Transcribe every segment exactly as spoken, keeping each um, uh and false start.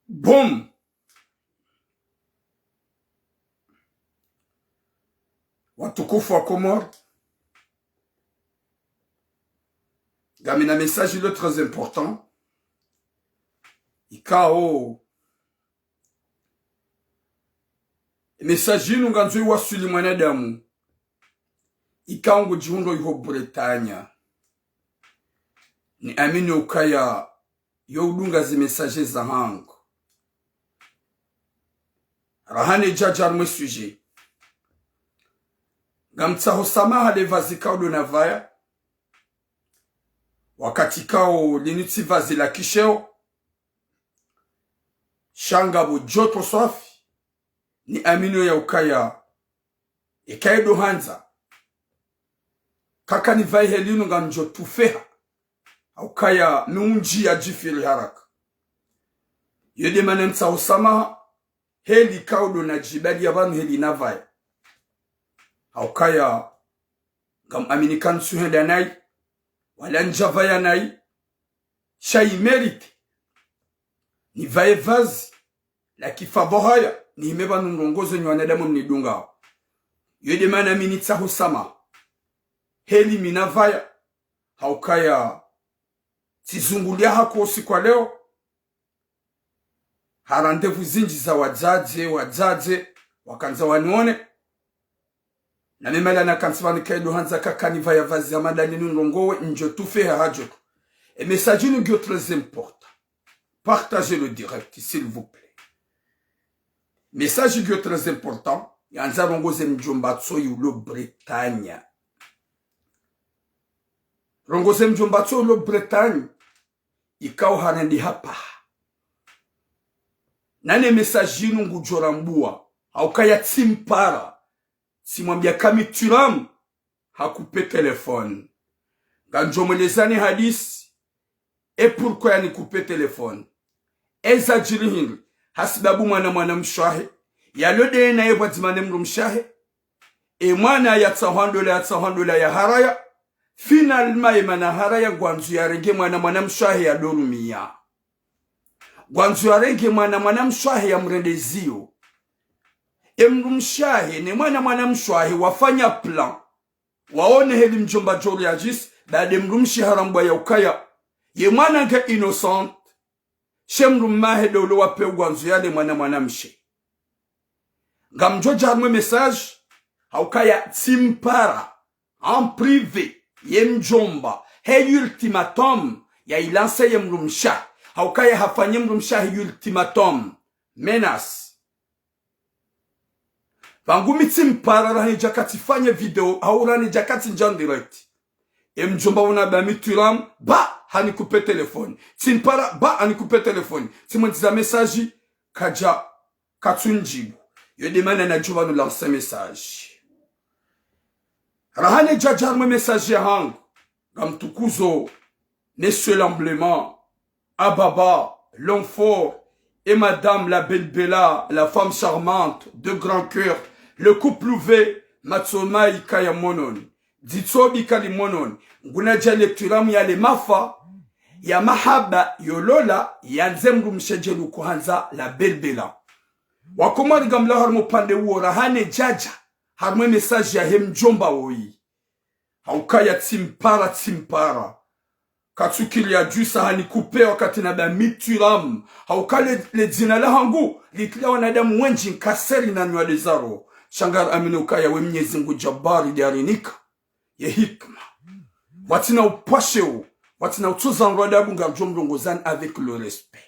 Boom. Watukufu wa Komori, ngamina message ilo très important. Ikao, message inu ngandzo iwaswili mwanadamu ikao ngudjihundro iho Bretagne. Niamini ukaya yo udunga zi message zahangu. Raha nidjadja harumwa e sujet, ngamtsaho samaha le vazi ikao ndo navaya. Wakati ikao linu tsi vazi la kisheo, sha ngapvo djoto swafi, niamini ya ukaya eka ndo handza, kaka nivaye heli inu ngamdjo tufeha, ha ukaya mi undji ya djifiri haraka. Yo nde mana ntsaho samaha, heli ikao ndo nadjibaliya pvanu heli navaya. Ha ukaya ngamuamini ka ntsuhenda nayi, wala ndjavaya nayi, sha i mérite nivaye vazi la kifavohaya, nihime pvanu nrongoze nyi wanadamu mnidungao. Yo nde mana mi nitsaho samaha heli mi navaya, ha ukaya tsizunguliya hako usiku wa leo, ha rendez-vous zindji za wadzadze, wadzadze wakandza wanione. Na mi mala nakantsi pvanu eka ndo handza kaka nivaya vazi hama nda linu nrongowe, ndjo tufeha ha djoto. E message inu ngiyo très important. Partagez le direct, s'il vous plaît. Message ngiyo très important, yandza rongoze mdjomba Tsoyi ulo Bretagne. Rongoze mdjomba Tsoyi ulo Bretagne, ikao harendi hapvaha. Nane message inu ngudjo rambuwa, ha ukaya tsimpara, tsimwambiya ka mi Thuram, hakupe téléphone. Ngandjo mwelezani hadisi, e pourquoi yanikupe téléphone. Eza djiri hindri, hasibabu mwana mwanamshe wahe, yalo nde naye pvwadzima ne mdrumshe wahe. E mwana yatsahwa ndola, yatsahwa ndola ya haraya. Finalement, e mana haraya ngwandzo yarenge mwana mwanamshe wahe ya dorumiya. Ngwandzo yarenge mwana mwanamshe wahe ya mrende ziyo. E mdrumshe wahe ne mwana mwanamshe wahe wafanya plan. Waone heli mdjomba djori ya djisi, baada e mdrumshe harambwa ya ukaya ye mwana nge innocent. She mdrumme wahe nde ulo wapve ngwandzo yale mwana mwanamshe. Ngamdjo dja harumwa e message, ha ukaya tsimpara, en privé, ye mdjomba, he ultimatum, ya ilanse ye mdrumshe wahe, ha ukaya hafanye mdrumshe wahe ultimatum, menace. Pvangu mi tsimpara raha nidja katsifanye video, hau raha nidja katsi ndja en direct. E mdjomba unambiya mi Thuram, ba, hanikupe téléphone. Tsimpara, ba, hanikupe téléphone. Tsimwendziza message, kadja, katsundjibu. Yo nde mana nadjo pvanu lancer message. Raha nidja dja harumwa e message yahangu, ngamtukuzo, Monsieur l'emblématique, Ababa, l'homme fort, et Madame la belle Bella, la femme charmante, de grand cœur, le couple ouvert, Matsomai kaya mononi, dzitso bikali mononi, nguna dja le Thuram yale mafa ya mahaba yolola, yandze mdrumshe djeli ukuhandza la belle Bella. Wakomori ngamlawo harumwa upande uwo raha nidja dja harumwa e message yahe mdjomba woyi. Ha ukaya tsimpara, tsimpara. Katsukiri ya djusa hanikupe wakati nambiya mi Thuram. Ha uka le, le dzina lahangu, litriya wanadamu wendji nkaseri na nywade zaro. Sha ngari amini ukaya we Mnyezi Mngu Djabari nde yarinika ye hikima. Watsina upvwashewo, watsina utsoza ndro adabu ngamdjo mrongozani avec le respect.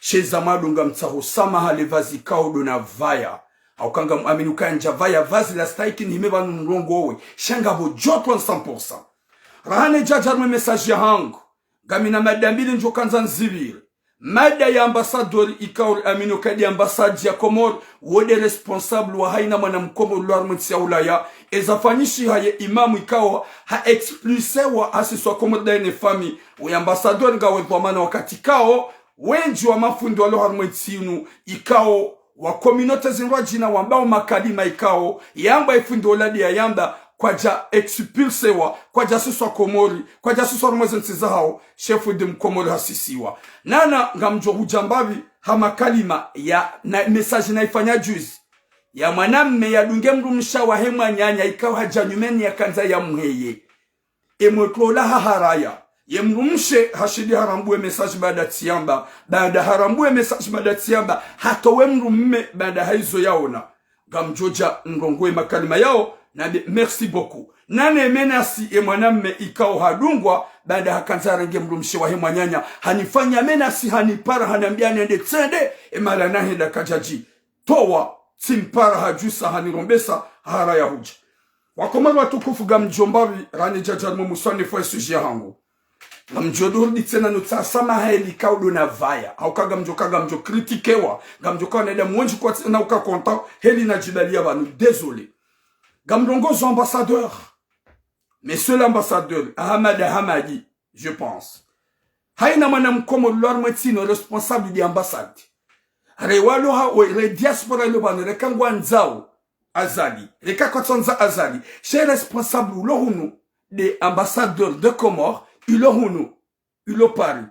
Sheza mwadunga mtsaho samaha le vazi ikao ndo navaya. Ha uka ngamuamini ukaya ndjavaya vazi la stahiki nihime pvanu nrongowe. Sha ngapvo djotwa cent pour cent. Raha nidja dja harumwa e message yahangu, ngamina mada mbili ndjo kandza nzipvire. Mada ya ambassadeur ikao ri amini ukaya nde ambassade ya Komori, wo nde responsable wa haina mwana mkomori ulo harumwa entsi ya Ulaya. Eza fanyishiha ye imamu ikao ha expulsewa hasiswa Komori nda yene famille. Wo ambassadeur ngawe dhwamana wakati ikao wendji wa mafundi walo harumwa entsi inu, ikao wa communauté zindrwadjina wambao makalima ikao, yamba e fundi ola nde yayamba, kwadja expulsewa, kwadja siswa Komori, kwadja siswa harumwa ze ntsi zahao, shefu de mkomori hasisiwa. Nana ngamdjo hudja mbapvi ha makalima ya na message naifanya juzi, ya mwanamme yadunge mdrumshe wahe mwananya ikao hadja nyumeni yakandza yamheye. Emwe tlola haharaya. Ye mdrumshe hashindi harambuwe message baada tsiyamba, baada harambuwe message baada tsiyamba, hatowe mdrumme baada haizo yaona. Ngamdjodja ndrongowe makalima yao, nambe merci beaucoup. Nane menasi ye mwanamme ikao hadungwa, baada hakandza harenge mdrumshe wahe mwananya, hanifanya menasi, hanipara, hanambia nende tsende, emara nahenda kadjadji towa, tsimpara hadjusa, hanirombesa, haraya hudja. Wakomori watukufu, ngamdjo mbapvi, rani djadja harumwa muswanifu wa sujet yahangu. Ngamdjo durudi tsena nutsaha swamaha heli kaudo na vaya. Hauka ngamdjo ka ngamdjo kritikewa. Ngamdjo ka wanadamu wendji kwatsina uka konta heli nadjibaliya pvanu. Désolé. Ngamrongozo ambassadeur. Monsieur l'ambassadeur, Ahamada Hamadi, je pense. Haina mwana mkomori ulo harumwa entsi inu responsable de ambassade. Re walo ha, we, re diaspora ilo pvanu, reka ngwandzao Azali, reka kwatsandza Azali. She responsable ulo hunu de ambassadeur de Comores, ilo hunu, ilo Paris.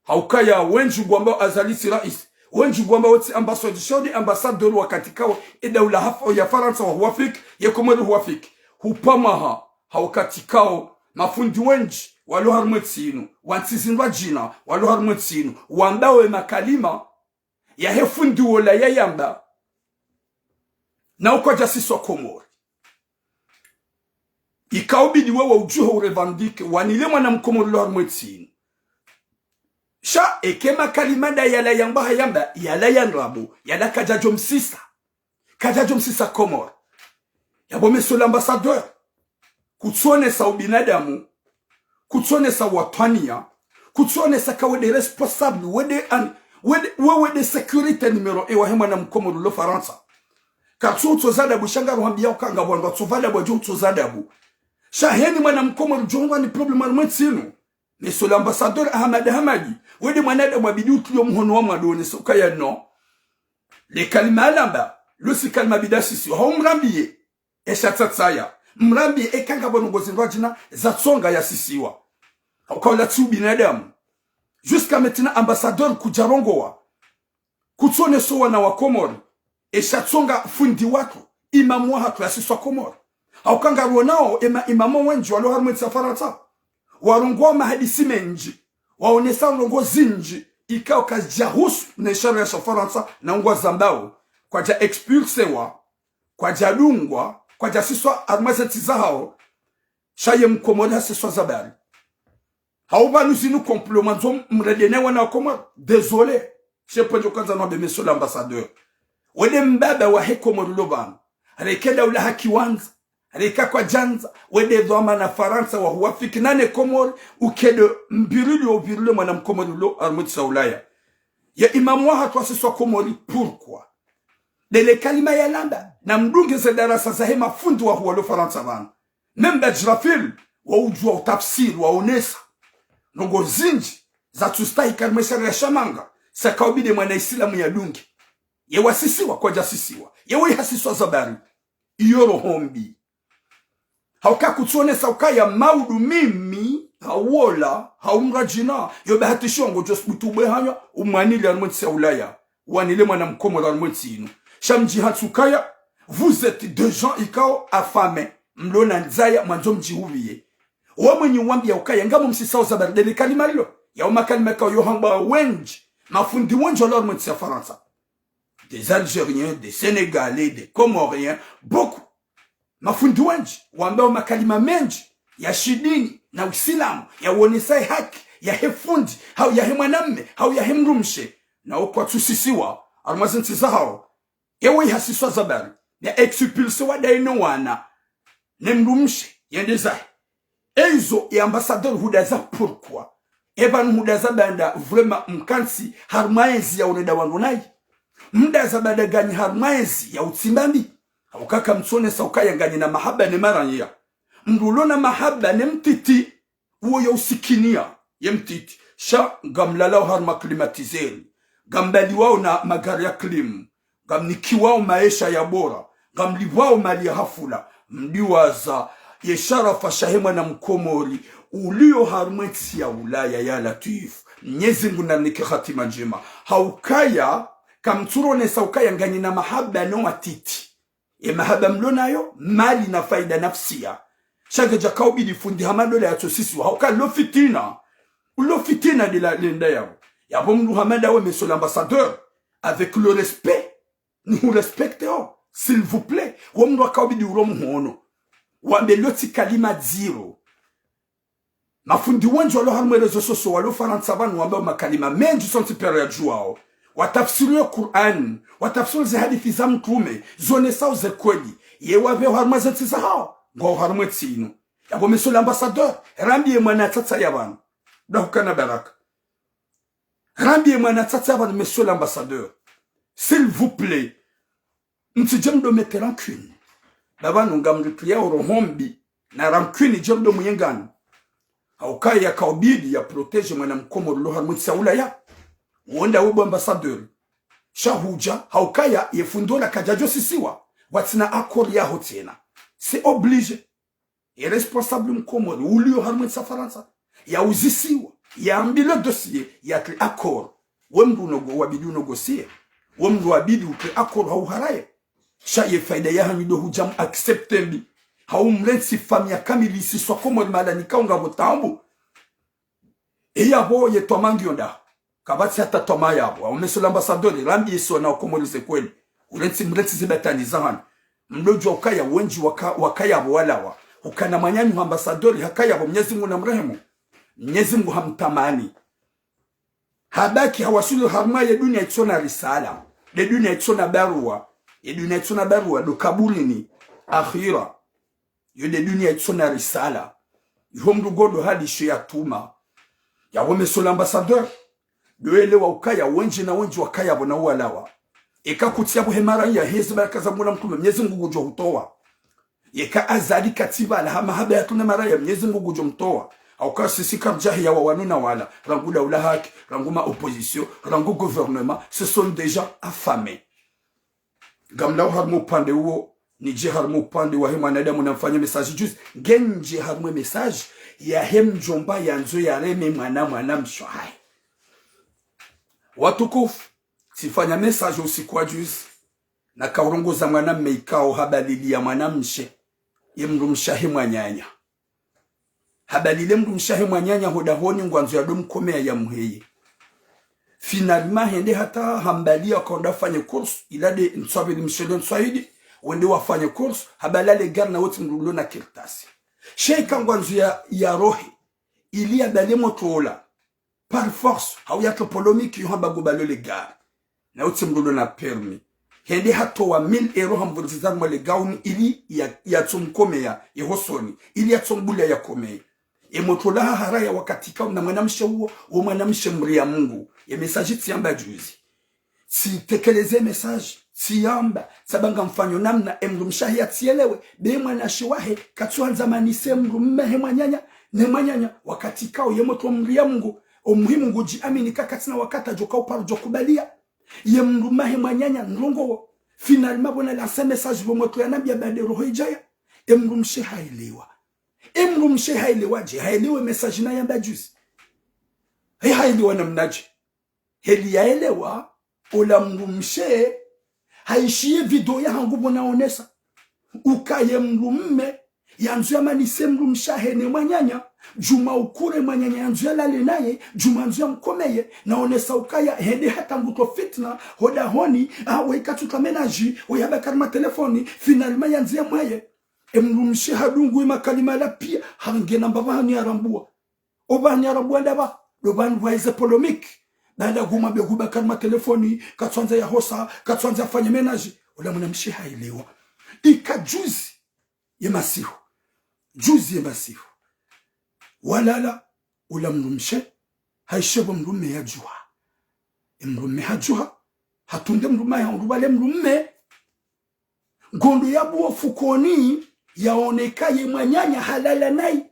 Haukaya wendji ngwambao Azali tsi rais, wendji ngwambao tsi ambassadeur, sho de ambassadeur wakati kao, e daula haf-, ya Farantsa wa huafiki, ye Komori huafiki. Hupvamaha, haukati kao, mafundi wendji, walo harumwa entsi inu, wa ntsi zindrwadjina, walo harumwa entsi inu, wambao ye makalima, yahe fundi wola yayamba, na ukwadja siswa Komori. Ikaubidi wewe udjuhe urevendique, wanile mwana mkomori ulo harumwa entsi inu. Sha, eke makalima nda yala yamba hayamba, yala ya ndrabo, yala kadjadjo msisa. Kadjadjo msisa Komori. Yapvo monsieur l'ambassadeur, kutsonesa ubinadamu, kutsonesa watwaniya, kutsonesa ka wede responsable, wede an-, wede, we wede sécurité numéro un wahe mwana mkomori ulo Farantsa. Katsu utsoza adabu, sha ngaruhambiyao ka ngapvo wandru watsopva adabu, wadjo utsoza adabu. Sha heni mwana mkomori udjo hungwa ni problème harumwa entsi inu. Monsieur l'ambassadeur Ahamada Hamadi, wede mwanadamu wabidi utuliyo muhono wa mwando wonesa ukaya no. Le kalima alamba, lo tsi kalima bida sisiwa, haumrambiye. Esha tsatsaya. Mrambiye eka ngapvo ndrongo zindrwadjina zatsonga yasisiwa. Hauka ula tsi ubinadamu. Jusqu'à maintenant ambassadeur kudjarongowa. Kutsoneso wana wa Komori. Esha tsonga fundi watru. Imamu wahatru yasiswa Komori. Hauka ngaruonao ema imamu wendji walo harumwa entsi ya Farantsa. Warongowa mahadisi mendji. Waonesa ndrongo zindji. Ikao kazidjahusu ne sharia sha Farantsa na ngwazambao. Kwadja expulsewa. Kwadjadungwa, kwadjasiswa harumwa ze ntsi zahao, sha ye mkomori hasiswa zabari. Hau pvanu zinu complot mwandzo mrende ne wana wa Komori. Désolé. She pvendjo kandza nambe monsieur l'ambassadeur. Wede mbaba wahe Komori ulo pvanu. Reke daula hakiwandza. Reka kwadjandza. Wede dhwamana Farantsa wa huafiki nane Komori. Ukede mbirili wa ubirili mwana mkomori ulo harumwa entsi za Ulaya. Ye imamu wahatru yasiswa Komori, pourquoi? Ndele kalima yalamba, na mdunge ze darasa zahe mafundi wahuu walo Farantsa pvanu. Même Badjrafil, waudjuwa utafsiri, waonesa. Ndrongo zindji, zatsustahi harumwa esharia sha manga, sha kaubidi mwana Islamu yadunge. Ye wasisiwa, kwadjasisiwa. Ye wehasiswa zabari. Iyo roho mbi. Hauka kutsonesa ukaya maudu mimi, hauola, haumradjina, yo bahatishiwa ngodjo subutu ubwe hanywa, umwanile harumwa entsi ya Ulaya. Wanile mwana mkomori harumwa entsi inu. Sha mdji hatsu ukaya, vous êtes des gens ikao affamés. Mlo na ndzaya, mwandzo mdjihupviye. Wa mwenyi wambiya ukaya, ngamumsisao zabari ndele kalima lilo. Yao makalima ikao yo hamba wendji. Mafundi wendji walo harumwa entsi ya Farantsa. Des Algériens, des Sénégalais, des Comoriens, beaucoup. Mafundi wendji, wambao makalima mendji, ya shidini, na Usilamu, ya uonesa ye haki, yahe fundi, hau yahe mwanamme, hau yahe mdrumshe, na wo kwatsusisiwa, harumwa ze ntsi zahao. Ye wehasiswa zabari, ya expulsewa ndaye no wana, ne mdrumshe, yende zahe. Eizo ye ambassadeur hudaza pourquoi? Epvanu hudaza banda vraiment mkantsi harumwa ezi ya urenda wandru nayi. Mdaza banda nganyi harumwa ezi ya utsimba mbi. Hauka kamtsonesa ukaya nganyi na mahaba ne maranya. Mdru ulo na mahaba ne mtiti, uwo ya usikiniya, ye mtiti. Sha ngamlalao harumwa climatiseur. Ngambaliwao na magari ya clim. Ngamnikiwao maesha ya bora, ngamlipvwao mali ya hafula, Mdiwaza ye sharafa shahe mwana mkomori uliyo harumwa entsi ya Ulaya, ya Latwifu. Mnyezi Mngu narinike hatima ndjema. Haukaya, kamtsuronesa ukaya nganyina mahaba no watiti. Ye mahaba mlo nayo, mali na faida nafsia. Sha ngedjakaubidi fundi Hamada ola yatsosisiwa. Hauka lo fitina. Lo fitina de la lenda yapvo. Yapvo mndru Hamada we, monsieur l'ambassadeur. Avec le respect. Ni hu respecte ho. S'il vous plaît. Wo mndru akaubidi uro muhono. Wambe lo tsi kalima dziro. Mafundi wendji walo harumwa réseaux sociaux walo Farantsa pvanu wamba makalima mendji sontsi pia rayadjuwao. Watafsiri ye Kur'ani, watafsiri ze hadisi za mtrume, zonesao ze kweli. Ye wapve harumwa ze ntsi zahao, ngwao harumwa entsi inu. Yapvo monsieur l'ambassadeur, rambiye mwana tsatsa ya pvanu. Dahukana baraka. Rambiye mwana tsatsa ya pvanu, monsieur l'ambassadeur. S'il vous plaît. Mtsidje mdo mettre rancune. Baba nunga mdru tu ya roho mbi. Na rancune dje mdo muyengani. Haukaya yakaubidi ya protéger mwana mkomori ulo harumwa entsi ya Ulaya. Wo nda we bo ambassadeur. Sha hudja, haukaya ye fundi ola kadjadjosisiwa. Watsina accord yaho tsena. C'est obligé. Ye responsable mkomori uliyo harumwa entsi ya Farantsa, yauzisiwa, yambilwe dossier, yatre accord. We mndru unogo, wabidi unogosiye. We mndru wabidi utre accord ha uharaye. Sha ye faida yahanyu ndo hudja mu accepte mbi. Hau mrentsi famiyi kamili isiswa Komori mahala nikao ngapvo taabu. Iyapvo ye twamaa ngiyo ndaho. Kapvatsi hata twamaa yapvo. Au monsieur l'ambassadeur, rambiye sisi wana wa Komori ze kweli. Urentsi, mrentsi ze batani zahanyu. Mdodjuwa ukaya wendji waka, wakaya pvo walawa. Ukana mwananyahu ambassadeur hakaya pvo, Mnyezi Mngu namrehemu. Mnyezi Mngu hamtamani. Habaki hawaswili harumwa ye dunia itsona risala. Ye dunia itsona barua. Ye dunia itsona barua ndo kaburini. Akhira. Yo nde dunia itsona risala. Iho mndru ngondo halishe ya tuma. Yapvo monsieur l'ambassadeur. Ndo elewa ukaya wendji na wendji wakaya pvo na walawa. Eka kutsi yapvo he maraya, heze baraka za Mngu na mtrume, Mnyezi Mngu ngudjo hutowa. Yeka Azali katsi pvala ha mahaba ya tuna maraya, Mnyezi Mngu ngudjo mtowa. Hauka sisi karidja heya wa wanu na wala, rangu daula haki, rangu ma opposition, rangu gouvernement, ce sont des gens affamés. Ngamlawo harumwa upande uwo, nidje harumwa upande wahe mwanadamu namfanye message juzi. Ngendje harumwa message yahe mdjomba yandzo yareme mwana, mwana mshe wahahe. Watukufu, tsifanya message usiku wa juzi. Nakaurongoza mwanamme ikao habaliliya mwanamshe, ye mdrumshe wahe mwananya. Habalile mdrumshe wahe mwananya ho dahoni ngwandzo yado mkomeya yamuheye. Finalement hende hata hambaliya hukaya ndo afanye course, ila nde ntswabili mshele ntswaidi, wende wafanye course, habala le gari na wotsi mdru ulo na kartasi. Sha eka ngwandzo ya, yarohe, ili yabale motro ola. Par force, hau yatso polémique yo hamba ngubalo le gari. Na wotsi mdru ulo na permis. Hende hatowa mille euros hamvuriziza harumwa le gauni ili ya, yatsomkomeya, ye hosoni, ili yatsombuliya yakomeye. Ye motro ola haharaya wakati ikao na mwanamshe uwo, wo mwanamshe mria Mngu. Ye message tsiyamba juzi. Tsitekeleze message, tsiyamba, tsamba ngamfanyo namna, ye mdrumshe wahe yatsielewe, be mwanamshe wahe, katsuandza manise mdrumme wahe mwananya, ne mwananya, wakati ikao ye motro mria Mngu, omuhimu ngudjiamini ka katsina wakati adjo kauparo djo kubaliya. Ye mdrumme wahe mwananya, ndrongo wo. Finalement, pvo nalansa message pvo motro yanambiya bade roho idjaya. Ye mdrumshe haelewa. Ye mdrumshe haelewa dje, haelewe message nayamba juzi. He haelewa namnadje. Heli yaelewa, ola mdrumshe, haishiye video yahangu pvo naonesa. Ukaya ye mdrumme, yandzo yamanise mdrumshe wahe ne mwananya, djuma ukure mwananya yandzo yalale naye, djuma yandzo yamkomeye, naonesa ukaya hende hata ngutro fitna, ho dahoni, ah, we katsutra ménage, we habaki harumwa telefoni, finalement yandzo yamwaye. Ye mdrumshe hadungu ye makalima yala piya, hangena mbapvi hanu yarambuwa. Opvanu yarambuwa ndapvi, ndo pvanu pvwaheze polémique. Baada ngumwambe hubaki harumwa telefoni, katsuandza yahosa, katsuandza yafanye ménage. Ola mwanamshe haelewa. Ika juzi, ye masihu. Juzi ye masihu. Walala, ola mdrumshe, haishiye pvo mdrumme yadjuha. Ye mdrumme hadjuha, hatunde mdrumme, yahundru pvale mdrumme. Ngondo yabuwa fukoni, yaoneka ye mwananya halala naye.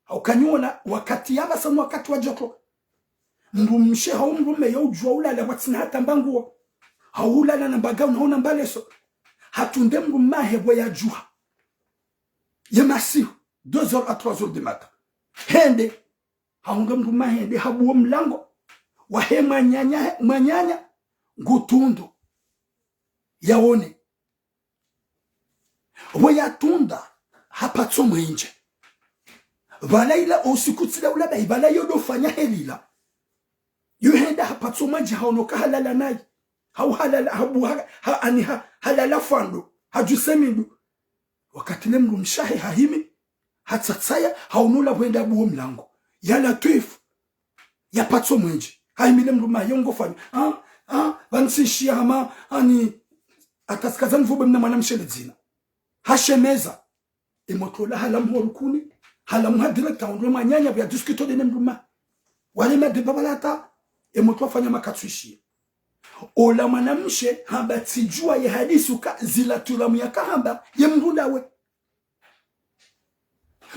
Hauka nyi wona wakati yapvasa ni wakati wa joto. Mdrumshe hau mdrumme yaudjuwa ulala pvwatsina hata mba nguo. Hau ulala na mba gauni hau na mba leso. Hatunde mdrumme wahe pvo yadjuha. ye masihu, deux heures à trois heures du matin. Hende, hahundra mndru mme hende, habuwa mlango, wahe mwananya, mwananya, ngutundu. Yaone. Pvo yatunda, hapatso mwenje. Pvala ila usiku tsila ula bahi, pvala yodo fanya helila. Yuhenda hapatso mwenje haono ka halala nayi. Hau halala, habu, ha, ha, ani ha, halala fwando, hadjuse mindu. Wakati le mdrumshe wahe hahimi, hatsatsaya, haono ula pvwenda abuwo mlango. Ya Latwifu, yapatso mwenje. Hahimi le mdrumme yongo fanya. Ah, ah, pvanu tsishiya hama, ani, hata tsikaza nivubwe mna mwanamshe le dzina. Hashemeza. Emotro la halamuha rukuni, halamuha direct, haundre mwananya pvo ya discuter nde ne mdrumme. Wale madeba pvala hata, emotro afanya makatsushi. Ola mwanamshe, hamba tsidjuwa ye hadisi uka zila tulamu yakahamba, ye mdru ndawe.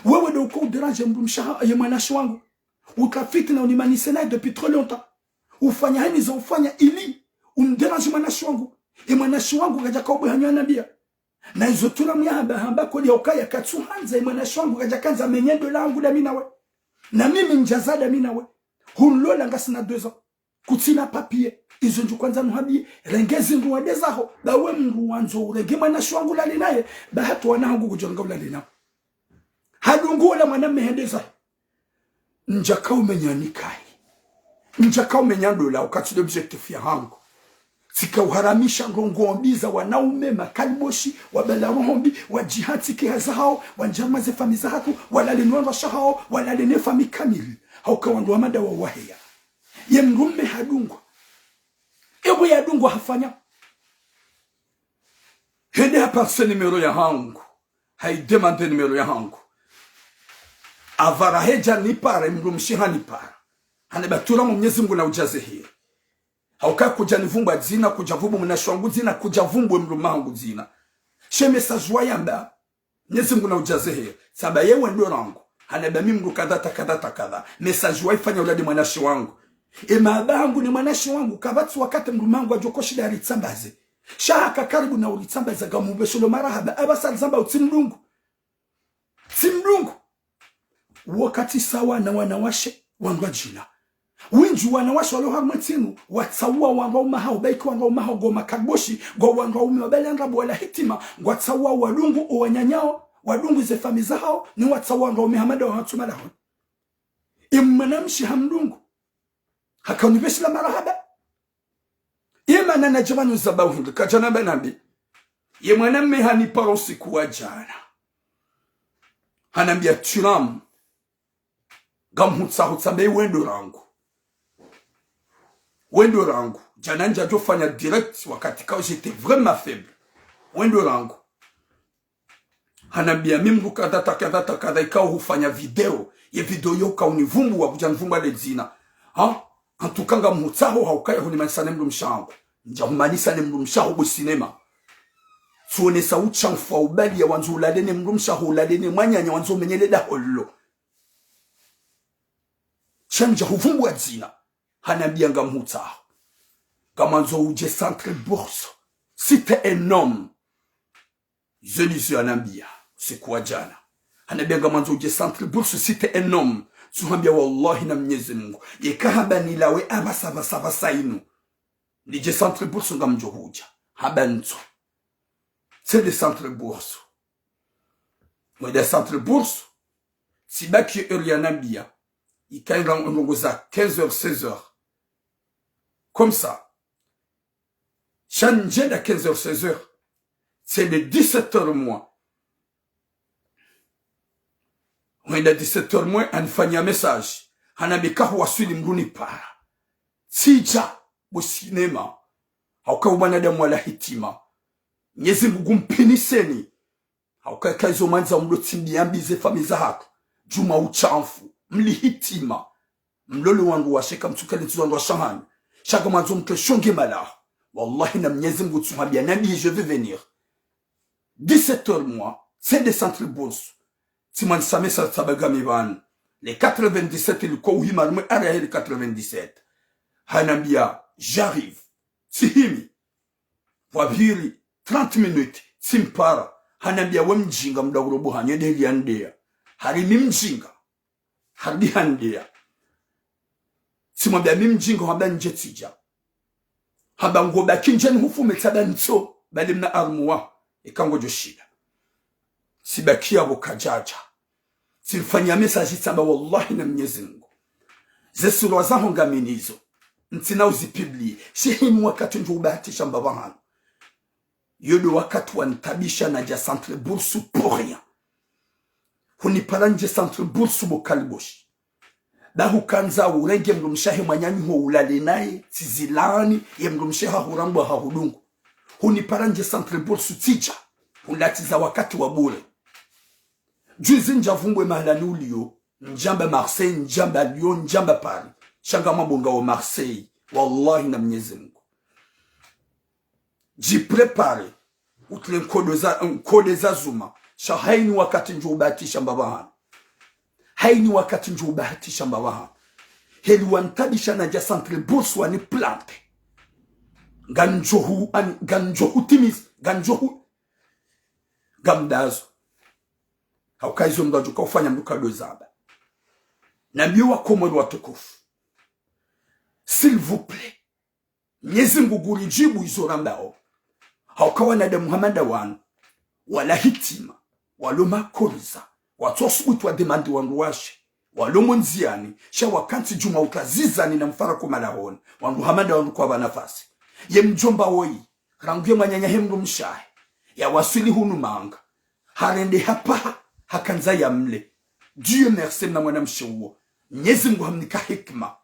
Wewe ndo uko udéranger mdrumshe waha, ye mwanamshe wangu. Uka fitna unimanise naye depuis trop longtemps. Ufanya heni za ufanya ili, umdéranger mwanamshe wangu. Ye mwanamshe wangu kadjaka ubwe hanyo anambia. Na izo tulamu yahamba, hamba kodi ya ukaya katsuhandza, ye mwanamshe wangu kadjakandza menye ndola hangu nda mi nawe. Na mimi ndjaza nda mi nawe. Hunlola ngasina deux ans. Kutsina papier. Izo ndjukwandza nuhambiye, renge zindru wende zaho. Ba we mdru wandzo urenge mwanamshe wangu ulale naye, ba hata wana hangu kudjorenga ulale nao. Hadungu ola mwanamme hende zahe. Ndjaka umenya nikahi. Ndjaka umenya ndola, uka tsi ndo objectif yahangu. Tsika uharamisha ndrongoo mbi za wanaume, makaliboshi, wabala roho mbi, wadjihatsi ke hazi hao, wandjama ze fami zahatru, walale no wandru washe hao, walale ne fami kamili. Hauka wandru wa mada wa waheya. Ye mdrumme hadungwa. Ewe yadungwa hafanya. Hende haparse numéro yahangu. Haidemande numéro yahangu. Apvara hedja nipara, mdrumshe hanipara. Hane batura mu Mnyezi Mngu na udjaze heri. Hauka kudja nivumbwa dzina, kudja vumbu mwanamshe wangu dzina, kudja vumbu mdrumme hangu dzina. She message wayamba. Mnyezi Mngu na udjaze heri. Tsamba ye we ndo rangu. Hanamba mi mdru kadha ta kadha ta kadha. Message waifanya ulade mwanamshe wangu. E mahaba hangu ne mwanamshe wangu, kapvatsi wakati mdrumme hangu adjoko shinda aritsambaze. Sha haka karibu na uritsambaza ngamhupvesheleo marahaba. Apvasa alizamba utsi mdrungu. Tsi mdrungu. Wakati sawa na wanawashe wandru wadjina. Wendji wanawashe walo harumwa entsi inu, watsauwa wandru waume hao, ba eka wandru waume hao ngo makaliboshi, ngo wandru waume wabala ndrabo wala hitima, ngwatsauwa wadungu owananya wao, wadungu ze fami zahao, ne watsauwa wandru waume hama nda wahatsu malahoni. Ye mwanamshe hamdungu. Haka unipveshelea marahaba. Ye mana nadja pvanu zaba uhindri, kadjana mba nambi. Ye mwanamme hanipara usiku wa djana. Hanambia Thuram. Ngamhutsaho tsamba we ndo rangu. We ndo rangu. Djana ndjadjofanya direct wakati kao j'étais vraiment faible. We ndo rangu. Hanambia mi mdru kadha ta kadha ta kadha ikao hufanya video. Ye video yo kaunivumbuwa kudja nivumbuwa le dzina. Ha? En tout cas ngamhutsaho hauka ya hunimanisa ne mdrumshe hangu. Ndjahumanisa ne mdrumshe haho bo sinema. Tsuonesa utshamfu wa ubali ya wandzo ulale ne mdrumshe haho ulale ne mwananya wandzo umenyele daho lilo. Sha ndjahuvumbuwa dzina. Hanambia ngamhutsaho. Ngamwandzo udje Centre Bourse. Si t'es un homme. Izo ndizo hanambia, usiku wa djana. Hanambia ngamwandzo udje Centre Bourse, si t'es un homme. Tsuhambia wallahi na Mnyezi Mngu. Yeka hamba nilawe apvasa, apvasa, apvasa inu. Nidje Centre Bourse ngamdjo hudja. Hamba ntso. Tsende Centre Bourse. Mwenda Centre Bourse. Tsibaki heure yanambia. Ikaenda ndrongoo za quinze heures, seize heures. Comme ça. Sha ndjenda quinze heures, seize heures. Tsende dix-sept heures moins. Hwenda dix-sept heures moins, hanifanyia message. Hanambia kahuwaswili mdru nipara. Tsidja, bo sinema. Hauka umwanadamu wala hitima. Mnyezi Mngu ngumpviniseni. Hauka eka izo mwandza mdru tsimbiambi ze fami zahatru. Djuma utshamfu. Mli hitima. Mlole wandru washe kamtsukele ntsizo wandru washe hanyu. Sha ngamwandzo mtwe shonge malaho. Wallahi na Mnyezi Mngu tsuhambia nambi je vais venir. Dix-sept heures moins, tsende Centre Bourse. Tsimwanisa message tsamba ngami pvanu. Le quatre-vingt-dix-sept liko uhima rumwe ara ya le quatre-vingt-dix-sept. Hanambia, j'arrive. Tsihimi. Pvwapviri trente minutes, tsimpara. Hanambia we mdjinga, mdru urobo hanyo deli yandeya. Hari mi mdjinga. Hari handeya. Tsimwambia mi mdjinga, hamba ndje tsidja. Hamba ngobaki ndje nihufume tsaba ntso, bali mna armuwa, eka ngodjo shinda. Tsibaki yapvo kadjadja. Tsimfanya message tsamba wallahi na Mnyezi Mungu. Ze surwa zaho ngami nazo. Ntsina uzipublie. Sheheni wakati ndjo ubahatisha mbapvi hanu. Yo ndo wakati wanitabisha nadja centre bourse pour rien. Hunipara ndje centre bourse bo Kaliboshi. Ba hukandza urenge mdrumshe wahe mwananyaho ulale naye, tsizilaani, ye mdrumshe hahurambwa hahudungu. Hunipara ndje centre bourse tsidja, hunilatiza wakati wa bure. Juzi ndjavumbwe mahala ni uliyo, ndjamba Marseille, ndjamba Lyon, ndjamba Paris. Sha ngamwambo ngawo Marseille, wallahi na Mnyezi Mungu. Djiprépare, utre nkodo za, nkode za zuma. Sha hayini wakati ndjo ubahatisha mbapvi hanu. Hayini wakati ndjo ubahatisha mbapvi hanu. Heli wanitabisha nadja centre bourse waniplanter. Ngandjo hu, ani, ngandjo hutimiza, ngandjo hu, ngamdazo. Hauka izo mdru adjo ka ufanya mdru kadjo zamba. Nambiye wa Komori watukufu. S'il vous plaît. Mnyezi Mungu nguridjibu izo rambao. Hauka wanadamu hama nda wanu, wala hitima, walo makoriza, watsosubutu wa demande wandru washe, walo mo ndziani, sha wakantsi djuma uka zizani na mfarako malahoni, wandru hama nda wanu kwapva nafasi. Ye mdjomba woyi, rangu ye mwananyahe mdrumshe wahe, yawaswili hunu manga, harende hapvaha, hakandza yamle. Dieu merci mna mwanamshe uwo. Mnyezi Mungu hamnika hikima,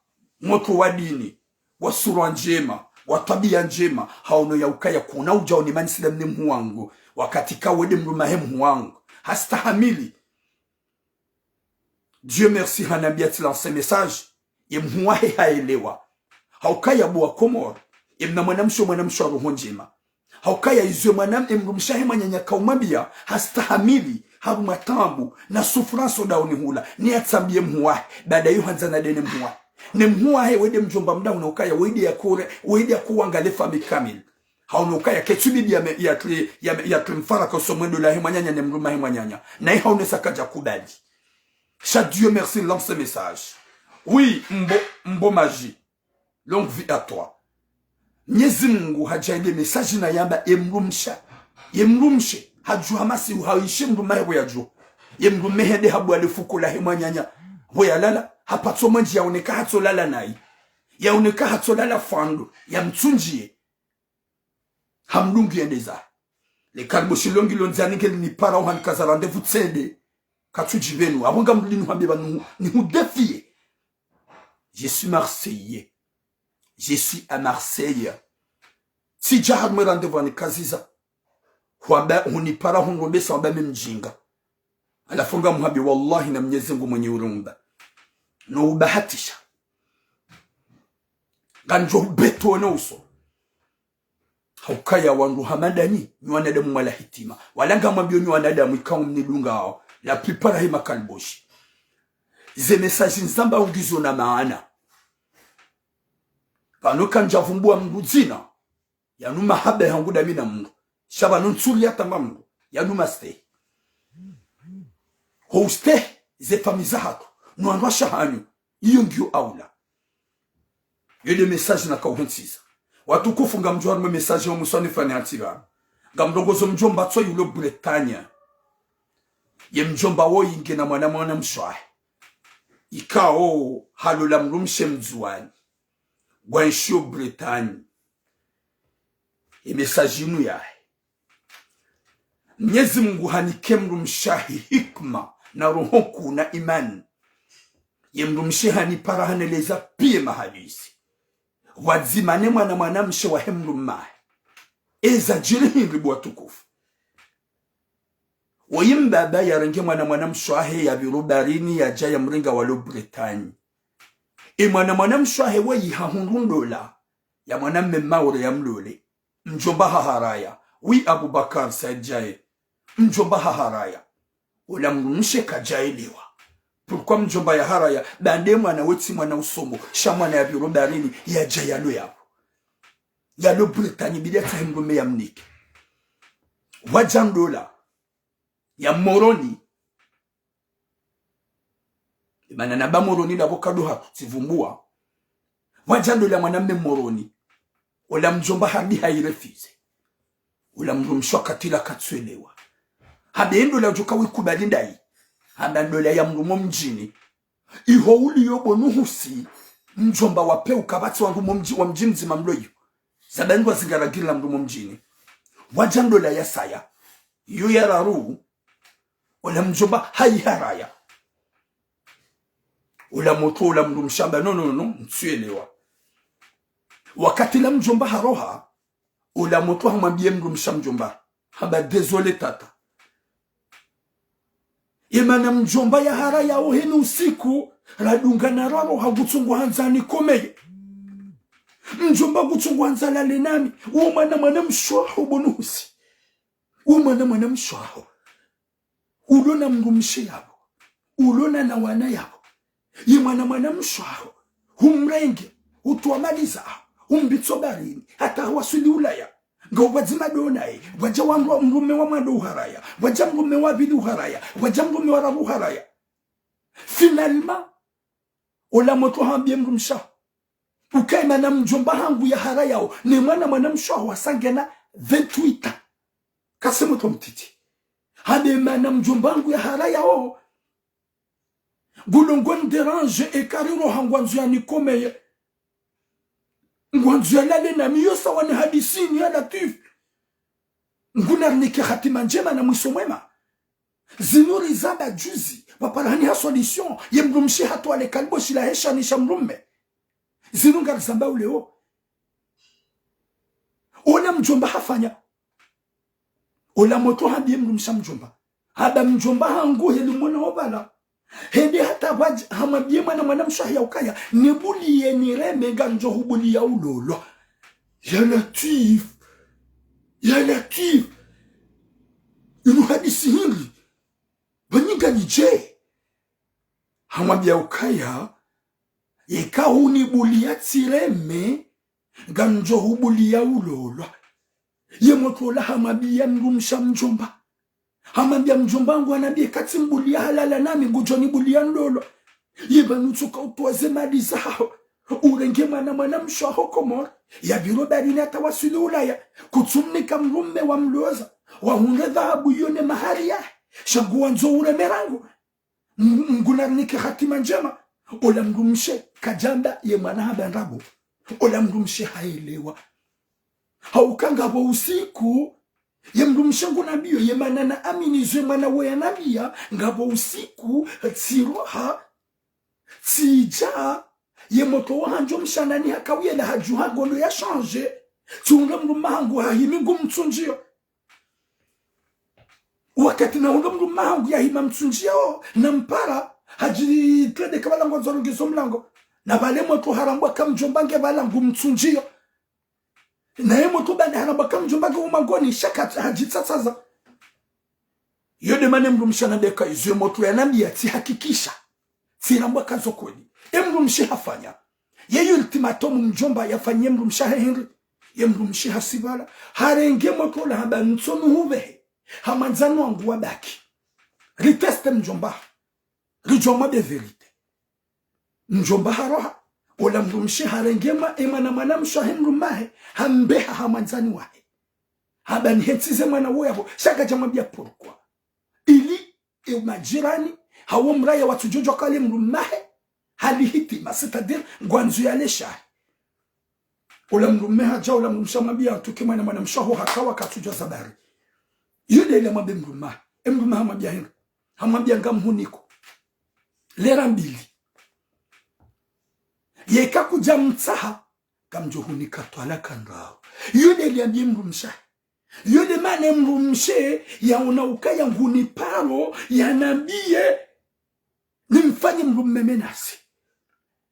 motro wa dini, wa surwa ndjema, wa twabiya ndjema, haono ya ukaya kuna udja oni mani sila mne mhu wangu, wakati ka wende mdrume wahe mhu wangu. Hastahamili. Dieu merci hanambia tsi lancer message, ye mhu wahe haelewa. Haukaya bo wa Komori, ye mna mwanamshe, mwanamshe wa roho ndjema. Haukaya izo ye mwana, ye mdrumshe wahe mwananya kaumwambia, hastahamili, harumwa taabu, na souffrance odaoni hula, ni yatsambiye mhu wahe, baada yo handza na dene mhu wahe. Ne mhu wahe wende mdjomba mda huna ukaya, wende ya kure, wende ya kuwangale famille kamili. Haono ukaya ketsubidi ya me, ya tre, ya me, ya tre mfaraka uso mwendo lahe mwananya ne mdrume wahe mwananya. Naye haonesa kadja kubali. Sha Dieu merci, lance message. Oui, mbo, mbo maji. Longue vie à toi. Mnyezi Mungu hadjaende message na yamba ye mdrumshe. Ye mdrumshe. Hadjuha masi uhawishe mdrume wahe bo yadjo. Ye mdrume hende habwale fuko lahe mwananya. Bo yalala. Hapatso mwendji yaoneka hatso lala nayi. Yaoneka hatso lala fando. Yamtsundjiye. Hamdungu yende zahe. Le Kaliboshi longi londzani ngeli nipara uhanikaza rendez-vous tsende. Katsudji pvenu. Apvo ngamlinu hambe pvanu nihu défier. Je suis Marseillais. Je suis à Marseille. Tsidja harumwe rendez-vous hanikaziza. Hwamba, hunipara, hunrombesa, hwamba mi mdjinga. Halafu ngamhambi, wallahi na Mnyezi Mungu mwenye urumba. No ubahatisha. Ngandjo ubetone uso. Haukaya wandru hama ndanyi, nyi wanadamu mwala hitima. Wala ngamwambio nyi wanadamu ikao mnidungao. La plupart hima Kaliboshi. Ze message nizambao ngizo na maana. Pvanu kandjavumbua mndru dzina. Yanu mahaba yahangu ndami na mndru. Sha pvanu ntsuli yatamba mndru. Yanu mastehi. Ho ustehi ze famiyi zahatru. No wandru washe hanyu. Iyo ngiyo aula. Yo nde message nakauhentsiza. Watukufu ngamdjo harumwe message wa muswanifu wanihatsi pvanu. Ngamrongozo mdjomba tso yulo Bretagne. Ye mdjomba woyi ngena mwana mwanamshe wahe. Ikao halola mdrumshe mdzuwani. Ngwaenshio Bretagne. Ye message inu yahe. Mnyezi Mungu hanike mdrumshe wahe hikima na roho nkuu na imani. Ye mdrumshe hanipara haneleza piya mahadisi. Pvwadzima ne mwana mwanamshe wahe mdrume wahe. Eza djiri hindri bo watukufu. Woyi mbaba yarenge mwana mwanamshe wahe yapviro bahari yadja yamrenge walo Bretagne. Ye mwana mwanamshe wahe woyi hahundru ndola ya mwanamme Maore yamlole. Mdjomba haharaya. Oui, Abubakar Said Djae. Mdjomba haharaya. Ola mdrumshe kadjaelewa. Pourquoi mdjomba yaharaya? Ba nde mwana wetsi mwana usomo. Sha mwana yapviro bahari yadja yalo yapvo. Yalo Bretagne bidi yatsahe mdrume yamnike. Wadja ndola. ya Moroni. Imana na ba Moroni dapvo kaduha, tsivumbua. Pvwadja ndola ya mwanamme Moroni. Ola mdjomba hadi hayirefize. Ola mdrumshe wakati la katsuelewa. Habe ndola udjo ka wikubali ndayi. Hamba ndola ya mdru mo mdjini. Iho uliyo bo Nuhusi, mdjomba wapveuka pvatsi wandru mo mdji, wa mdji mdzima mloyo. Zabandwa zingaragirila mdru mo mdjini. Pvwadja ndola ya saya. Iyo ya raru. Ola mdjomba hayiharaya. Ola motro ola mdrumshe hamba, no, no, no, ntsuelewa. Wakati la mdjomba haroha, ola motro hamwambiye mdrumshe mdjomba. Hamba, désolé tata. Imana mdjomba yaharaya oheni usiku, radungana raroha ngutsungu handza nikomeye. Mdjomba ngutsungu handza lale nami, uwo mwana mwanamshe waho bo Nuhusi. Uwo mwana mwanamshe waho. Ulona mdrumshe yapvo. Ulona na wana yapvo. Ye mwana mwanamshe waho. Humrenge, utowa mali zaho, umbitso baharini, hata hawaswili Ulaya. Nga upvadzi mado naye, pvwadja wandru mdrume wa mwando uharaya, pvwadja mdrume wa pvili uharaya, pvwadja mdrume wa raru uharaya. Finalement, ola motro hambiye mdrumshe. Uka imana mdjomba hangu yaharayao, ne mwana mwanamshe waho wasangena vingt-huit ans. Kase motro mtiti. Hamba imana mdjomba hangu yaharayao. Ngulo ngo ndérange eka riroha ngwandzo yanikomeye. Ngwandzo yalale nami yo sawa ni hadisini ya Latwif. Nguna rinike hatima ndjema na mwiso mwema. Zinu rizamba juzi, pvapvara hani ha solution, ye mdrumshe hatowa le kaliboshi la hesha ni sha mdrume. Zinu ngarizamba uleo. Ola mdjomba hafanya. Ola motro hambiye mdrumshe mdjomba. Hamba mdjomba hangu heli mwana opvala. Hende hata pvwadja hamwambiye mwana mwanamshe wahe ya ukaya, nibuliye nireme ngandjo hubuliya ulolwa. Ya Latwif. Ya Latwif. Inu hadisi hindri. Pvanyinga nidje. Hamwambiya ukaya, yeka hunibuliya tsireme, ngandjo hubuliya ulolwa. Ye motro ola hamwambiya mdrumshe mdjomba. Hamwambiya mdjomba hangu hanambiye eka tsimbuliya halala nami ngudjo nibuliya ndolwa. Ye pvanu tsuka utowa ze mali zaho. Urenge mwana mwanamshe waho Komori. Yapviro baharini hata waswili Ulaya. Kutsumnika mdrume wa mloza. Wahundre dhahabu iyo ne mahari yahe. Sha nguwandzo ureme rangu. Ng-, nguna rinike hatima ndjema. Ola mdrumshe kadjamba ye mwana hamba ndrabo. Ola mdrumshe haelewa. Hauka ngapvo usiku, ye mdrumshe nguna mbiyo, ye mana na amini zo ye mwana wo yanambiya, ngapvo usiku, tsiroha, tsidja, ye motro wahandjo mshanani haka uyela hadjuha ngolo ya change, tsihundra mdrume hangu hahimi ngumtsundjiyo. Wakati nahundra mdrume hangu yahima mtsundjiyo, nampara, hadjitrende kabala ngwandzo arongezo mlango. Na pvale motro harambwa ka mdjomba nge pvala ngumtsundjiyo. Naye motro bani harambwa ka mdjomba nge umangoni sha ka hadjitsatsaza. Iyo de mana mdrumshe hanambia ka izo ye motro yanambiya tsihakikisha. Tsirambwa ka zo kweli. E mdrumshe hafanya. Ye ultimatum mdjomba yafanyiye mdrumshe hahe hindri. Ye mdrumshe hasipvala. Harenge motro ola hamba ntsonu hupvehe. Ha mwandzani wangu wabaki. Riteste mdjomba. Ridjuwa mwambe vérité. Mdjomba haroha. Ola mdrumshe harenge mwa, e mwana mwanamshe wahe mdrume wahe. Hambeha ha mwandzani wahe. Hamba nihetsize mwana wo yapvo. Sha kadja mwambiya pourquoi. Ili e majirani, hawo mraya watsudjodjuwa kale mdrume wahe, hali hitima, c'est-à-dire, ngwandzo yale shahe. Ola mdrume hadja, ola mdrumshe hamwambiya atuke mwana mwanamshe waho hakawa katsudjuwa za habari. Iyo de ile hamwambiya mdrume wahe. E mdrume hamwambiya hindri. Hamwambiya ngamhuniko. Lera mbili. Yeka kudja mtsaha, ngamdjo hunika twalaka ndraru. Iyo de ile hamwambiya mdrumshe wahe. Iyo de mana mdrumshe yaona ukaya nguni paro yanambiye nimfanye mdrume menace.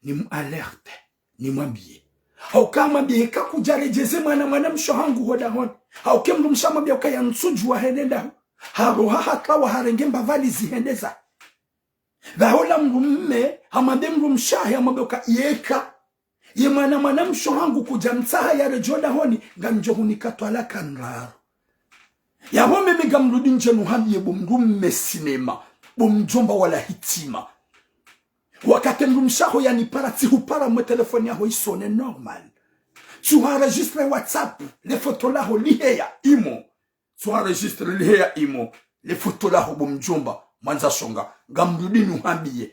Nimu alerte, nimwambiye. Hauka hamwambiye eka kudja redjeze mwana mwanamshe wahangu ho dahoni. Hauka e mdrumshe hamwambiya ukaya ntsudjuwa hende ndahu. Haroha hakawa harenge mbavali zihende za. Pvaho ola mdrume, hamwambiya mdrumshe wahe, hamwambiya uka yeka ye mwana mwanamshe wahangu kudja mtsaha yaredjei ho dahoni, ngamdjo hunika twalaka ndraru. Yapvo mimi ngamrudi ndje nuhambiye bo mdrumme sinema, bo mdjomba wala hitima. Wakati mdrumshe waho yanipara, tsihupara mwe telefoni yaho isone normal. Tsuha enregistré WhatsApp, le foto laho liheya imo. Tsuha enregistré liheya imo, le foto laho bo mdjomba, mwandza shonga, ngamrudi nuhambiye.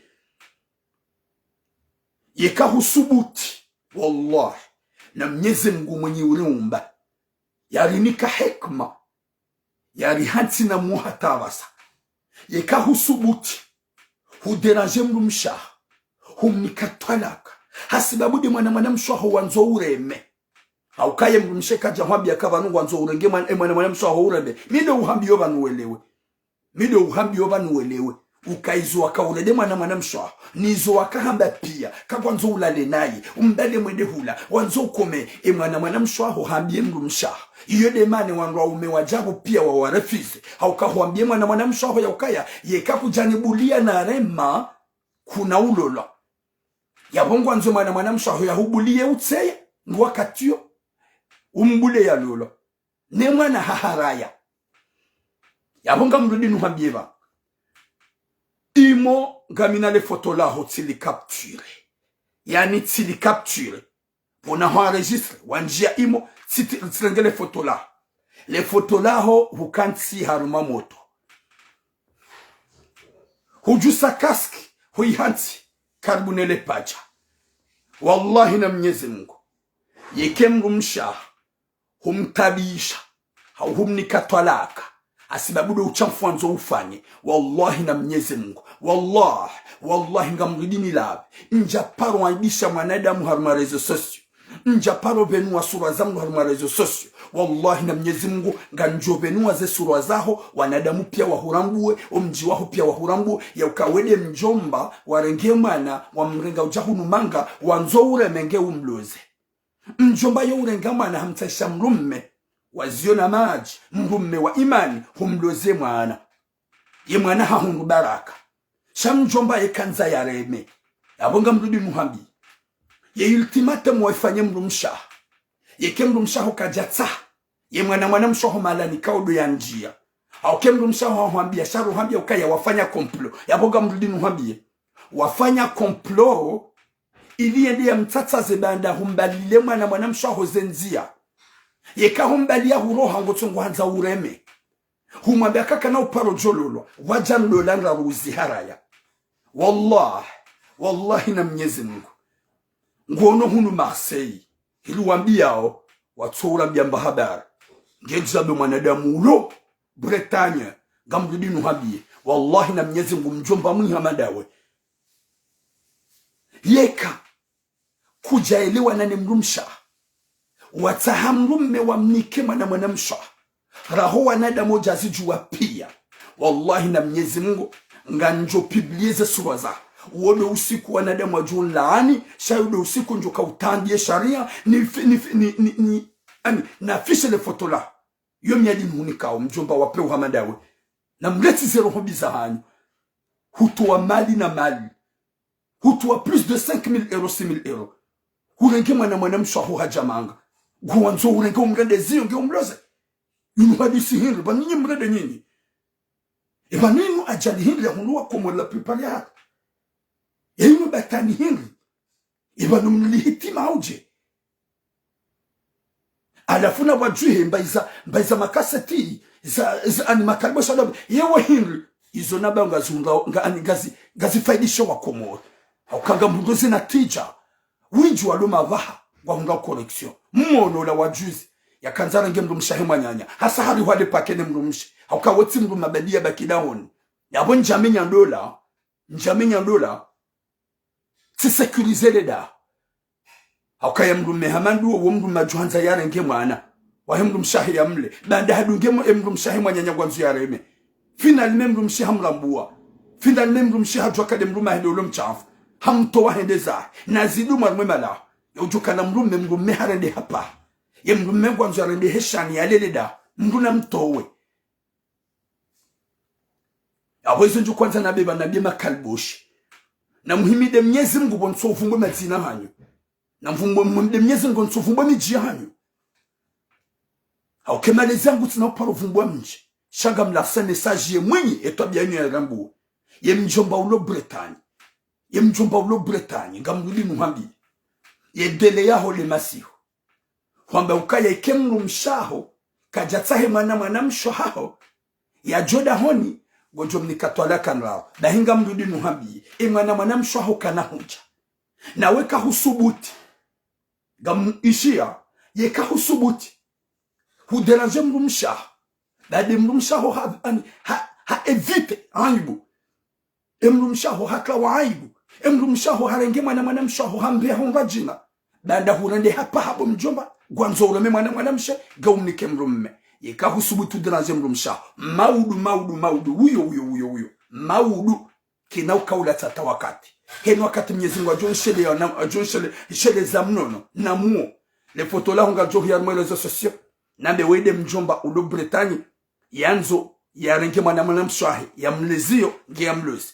Yeka husubuti, wallahi, na Mnyezi Mngu mwenye uriumba, yarinika hikma, yarihantsi na muha tawasa. Yeka husubuti, hudéranger mdrumshe waho, humnika twalaka, hasibabu de mwana mwanamshe waho wandzo ureme. Hauka ye mdrumshe kadja hwambiya ka pvanu ngwandzo urenge mwana, e mwana mwanamshe waho ureme. Mi de uhambiyo pvanu welewe. Mi de uhambiyo pvanu welewe. Uka izo waka urende mwana mwanamshe waho, nizo waka hamba piya, ka kwandzo ulale naye, umbale mwende hula, wandzo ukome, e mwana mwanamshe waho hambiye mdrumshe waho. Iyo de mana wandru waume wadjabu piya wawarefize. Hauka hwambiye mwana mwanamshe waho ya ukaya, yeka kudjanibuliya narema, kuna ulolwa. Yapvo ngwandzo mwana mwanamshe waho yahubuliye utseye, ngu wakati yo, umbule yalolwa. Ne mwana haharaya. Yapvo ngamrudi nuhambiye pva. Imo ngamina le foto laho tsili capturé. Yaani tsili capturé. Pvona ho enregistré, wandjiya imo, tsiti-, tsirenge le foto laho. Le foto laho hukantsi harumwa moto. Hudjusa casque, huyihantsi, karibu ne le paja. Wallahi na Mnyezi Mngu. Yeka mdrumshe waho humtabisha, hau humnika twalaka, hasibabu de utsha mfwandzo ufanye, wallahi na Mnyezi Mngu, wallahi, wallahi ngamrudi nilapve, ndjaparo aibisha mwanadamu harumwa réseaux sociaux, ndjaparo pvenua sura za mndru harumwa réseaux sociaux, wallahi na Mnyezi Mngu, ngandjo pvenua ze sura zaho, wanadamu piya wahurambuwe, omdji waho piya wahurambuwe, ya uka we de mdjomba, warenge mwana, wamrenga udja hunu manga, wandzo ureme nge umloze. Mdjomba yo urenga mwana hamtsahisha mdrumme, waziyo na madji, mdrumme wa imani, humloze mwana. Ye mwana hahundru baraka. Sha mdjomba ye kandza yareme. Yapvo ngamrudi nuhambiye. Ye ultimatum wayifanye mdrumshe waho. Yeka mdrumshe waho kadjatsaha. Ye mwana mwanamshe waho mahala nikao do yandjiya. Hauka mdrumshe waho hahwambiya, sha ruhambiya ukaya wafanya complot. Yapvo ngamrudi nuhambiye. Wafanya complot, ili yende yamtsatsaze baanda humbalile mwana mwanamshe waho ze ndziya. Yeka humbaliya huroha ngotsongo handza ureme. Humwambiya ka kana uparo djololwa, wadja nlola ndraru uziharaya. Wallahi, wallahi na Mnyezi Mngu. Ngwono hunu Marseille, hili wambiyao, watso urambiya mba habari. Ngedjabe mwanadamu ulo, Bretagne, ngamrudi nuhambiye. Wallahi na Mnyezi Mngu mdjomba mwiha madawe. Yeka kudjaelewana ne mdrumshe waho, watsaha mdrumme wamnike mwana mwanamshe waho, raho wanadamu odja zidjuwa piya. Wallahi na Mnyezi Mngu, ngandjo publier ze sura zaho. Wo do usiku wanadamu wadjo nlaani, sha yo do usiku ndjo ka utandiye shariya, ni fi-, ni fi-, ni, ni, ni, ani, nafishe le foto laho. Yo miadi nuhunikao, mdjomba wa pewu ha madawe. Namletse ze roho mbi zahanyu. Hutowa mali na mali. Hutowa plus de cinq mille euros, six mille euros. Hurenge mwana mwanamshe waho hadja manga. Nguwandzo urenge umrende ziyo nge umloze. Yinu hadisi hindri, pvanu nyi mrende nyinyi. E pvanu yinu ajali hindri ya hunu wa Komori la plupart ya. E yinu batani hindri. E pvanu mli hitima auje. Halafu na wadjuhe mba iza, mba iza makaseti, za, za ani makalbo shalom, yewe hindri, izo namba ngazihundra, nga, ani ngazi, ngazifaidisha wa Komori. Hauka ngamhundro zina tija, windji walo mapvaha, ngwahundra correction. Mmono la wadjuzi, yakandza renge mdrumshe wahe mwananya, hasa hari hwale pake ne mdrumshe, hauka wotsi mdru mabadiya baki dahoni. Yapvo ndjamenya ndola, ndjamenya ndola, tsi sécuriser le daho. Hauka ye mdrume hama nduwo, wo mdrume adjo handza yarenge mwana wahe mdrumshe wahe yamle. Baanda hadunge mo-, e mdrumshe wahe mwananya ngwandzo yareme. Finalement mdrumshe hamrambuwa. Finalement mdrumshe hadjuwa ka de mdrume wahe de ulo mshafu. Hamtowa hende zahe. Na zidu mwa rumwe malaho. Ya udjo kana mdrume, mdrume harende hapvaha. Ye mdrume ngwandzo yarende heshani yalele daho. Mdru na mtowe. Apvo izo ndjo kwandza nabeba nabie makalboshi. Namuhimide Mnyezi Mngu pvo ntso vumbwe madzina hanyu. Namvumbo mwemde Mnyezi Mngu ntso vumbwa midji yahanyu. Hauka malezi yangu tsina uparo vumbwa mdji. Sha ngamlase message ye mwinyi, ye twabiya yinu ya rambu. Ye mdjomba ulo Bretagne. Ye mdjomba ulo Bretagne, ngamrudi nuhambiye. Ye dele yaho le masihu. Hwamba ukaya ike mdrumshe waho, kadjatsahe mwana mwanamshe waho, yadjo dahoni, ngodjo mnika twalaka ndraru. Bahi ngamrudi nuhambiye, e mwana mwanamshe waho kana hudja. Nawe kahusubuti. Ngam ishiya, ye kahusubuti. Hudéranger mdrumshe waho. Baada mdrumshe waho ha, ani, ha, ha éviter, aibu. E mdrumshe waho haka wa aibu. E mdrumshe waho harenge mwana mwanamshe waho hambe ho ndradjina. Baanda hurende hapvaha bo mdjomba, ngwandzo ulome mwana mwanamshe, ngaumnike mdrumme. Ye kahusubutu déranger mdrumshe waho. Maudu, maudu, maudu, uyo, uyo, uyo, uyo. Maudu, kina ukaula tsata wakati. Heni wakati Mnyezi Mungu adjo nshele ya na, adjo nshele, nshele za mnono, na muo. Le foto laho ngalidjo hiya harumwa réseaux sociaux. Nambe wende mdjomba ulo Bretagne. Yandzo yarenge mwana mwanamshe wahe, yamleziyo, nge yamlozi.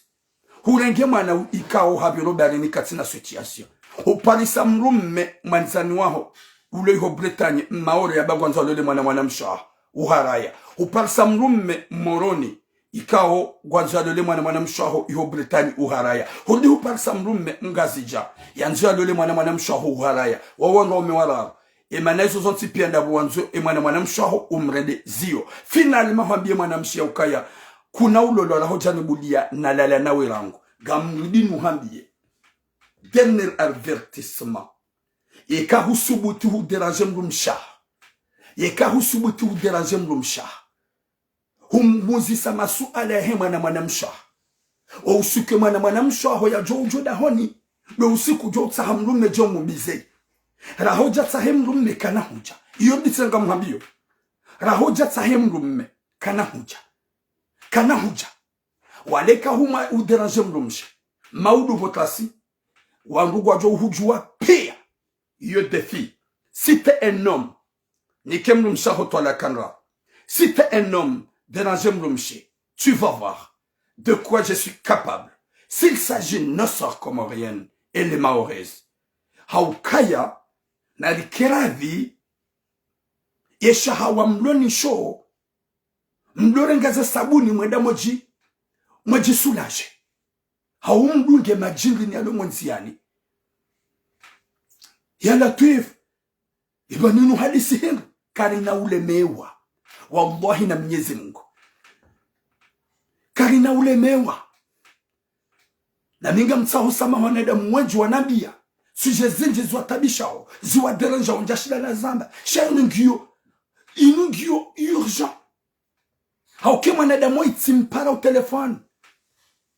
Hurenge mwana u-, ikao hapviro barini katsina situation. Huparisa mdrumme mwandzani waho, ulo iho Bretagne, Maore yamba ngwandzo yalole mwana mwanamshe waho, uharaya. Huparisa mdrumme Moroni, ikao ngwandzo yalole mwana mwanamshe waho, iho Bretagne, uharaya. Hurudi huparisa mdrumme Mngazidja, yandzo yalole mwana mwanamshe waho, uharaya. Wawo wandru waume wararu. E mana izo zontsi piya ndapvo wandzo e mwana mwanamshe waho umrende ziyo. Finalement hwambiye mwanamshe ya ukaya, kuna ulolwa raho djanibuliya nalala nawe rangu. Ngamrudi nuhambiye. Dernier avertissement. Ye kahusubuti hudéranger mdrumshe waho. Ye kahusubuti hudéranger mdrumshe waho. Humuzisa masuala yahe mwana mwanamshe waho. Wo usiku mwana mwanamshe waho yadjo udjo dahoni, ndo usiku djo utsaha mdrumme djo mubize. Raho djatsahe mdrumme kana hudja. Iyo nditsenga mhambiyo. Raho djatsahe mdrumme kana hudja. Kana hudja. Waleka huma udéranger mdrumshe. Maudu pvo tlasi. Wandru ngwadjo uhudjuwa piya. Yo défi. Si t'es un homme, nike mdrumshe waho twalaka ndraru. Si t'es un homme, déranger mdrumshe. Tu vas voir de quoi je suis capable. S'il s'agit de nos sœurs comoriennes et les Maoraises. Haukaya, narike radhi, ye shahawa mlo nasho, mlo renga ze sabuni mwende mdji, mdji soulager. Hau mdunge madjindri ni yalo mwandziyani. Ya Latwif, iba ninu hadisi hindri, karina ulemewa. Wallahi na Mnyezi Mungu. Karina ulemewa. Na mi ngamtsaho samaha wanadamu wendji wanambiya. Sujet zindji ziwatabishao, ziwadérangeao, ndjashinda nazamba. Sha inu ngiyo, inu ngiyo urgent. Hauke mwanadamu wo itsi mpara utelefoni.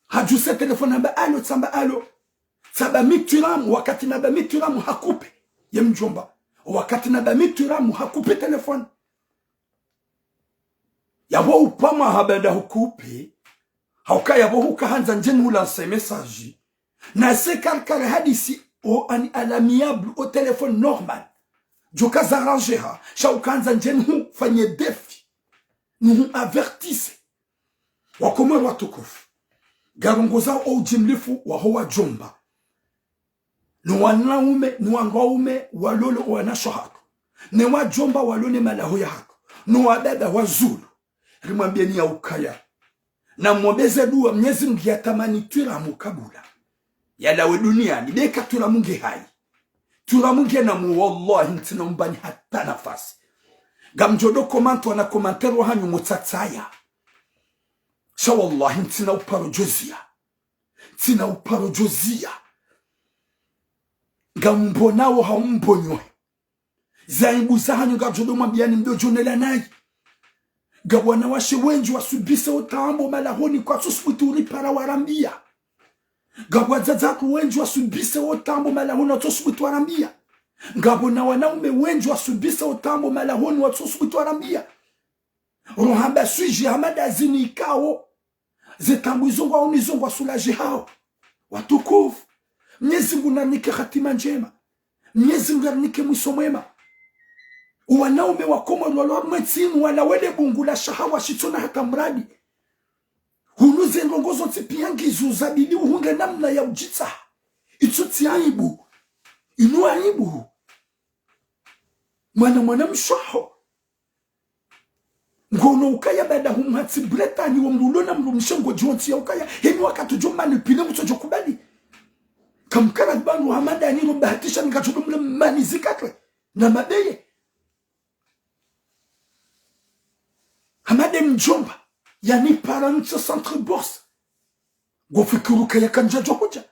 Hadjuse telefoni hamba allô, tsamba allô. Tsamba mi twiramu, wakati namba mi twiramu ha coupé. Ye mdjomba. Wakati namba mi twiramu ha coupé telefoni. Yapvo upvamwa ha baanda hu coupé. Hauka yapvo huka handza ndjeni hulancer message. Na se karkare hadisi o ani à l'amiable o téléphone normal. Djo ka zarandjeha, sha uka handza ndjeni hufanye défi. Nuhu avertisse. Wakomori watukufu. Ngarongozao o ujimlifu waho wadjomba. No wanaume, no wandru waume, walole o wanashe wahatru. Ne wadjomba walole malaho yahatru. No wadada wazulu. Rimwambiyeni ya ukaya. Na mwombeze dua Mnyezi Mungu yatamani twiramu kabula. Yalawe duniani, beka twiramu nge hayi. Twiramu nge namu wallahi ntsina umbani hata nafasi. Ngamdjo do commenter wana commentaire wahanyu mutsatsaya. Sha wallahi ntsina uparo djoziya. Ntsina uparo djoziya. Ngammbonao hau mmbonyohe. Ze aibu zahanyu ngardjo do mwambiyani mdo djonela nayi. Ngapvo wanawashe wendji wasubise o taambu malahoni kwatsu subutu uripara warambiya. Ngapvo wadzadze hatru wendji wasubise o taambu malahoni watsu subutu warambiya. Ngapvo na wanaume wendji wasubise o taambu malahoni watsu subutu warambiya. Rohamba swidji hama dazini ikao. Ze taambu izo ngwaono izo ngwa soulager hao. Watukufu. Mnyezi Mungu narinike hatima ndjema. Mnyezi Mungu narinike mwiso mwema. Wanaume wa Komori walo harumwa entsi inu wala wele bungu la shahawa shitsona hata muradi. Hunu ze ndrongo zontsi piya ngizo zabidi uhundre namna ya udjitsaha. Itso tsi aibu. Inu aibu. Mwana mwanamshe waho. Ngono ukaya baada humhatsi Bretagne wo mdru ulo na mdrumshe ngodjo ntsi ya ukaya. Heni wakati udjo manipulé ngutsodjo kubali. Kamkana bandu Hamada ni ro bahatisha ngadjo mle mani zikatwe. Na mabeye. Hamada mdjomba. Yani para ntsi centre bourse. Ngofikiri ukaya kandjadjo hudja.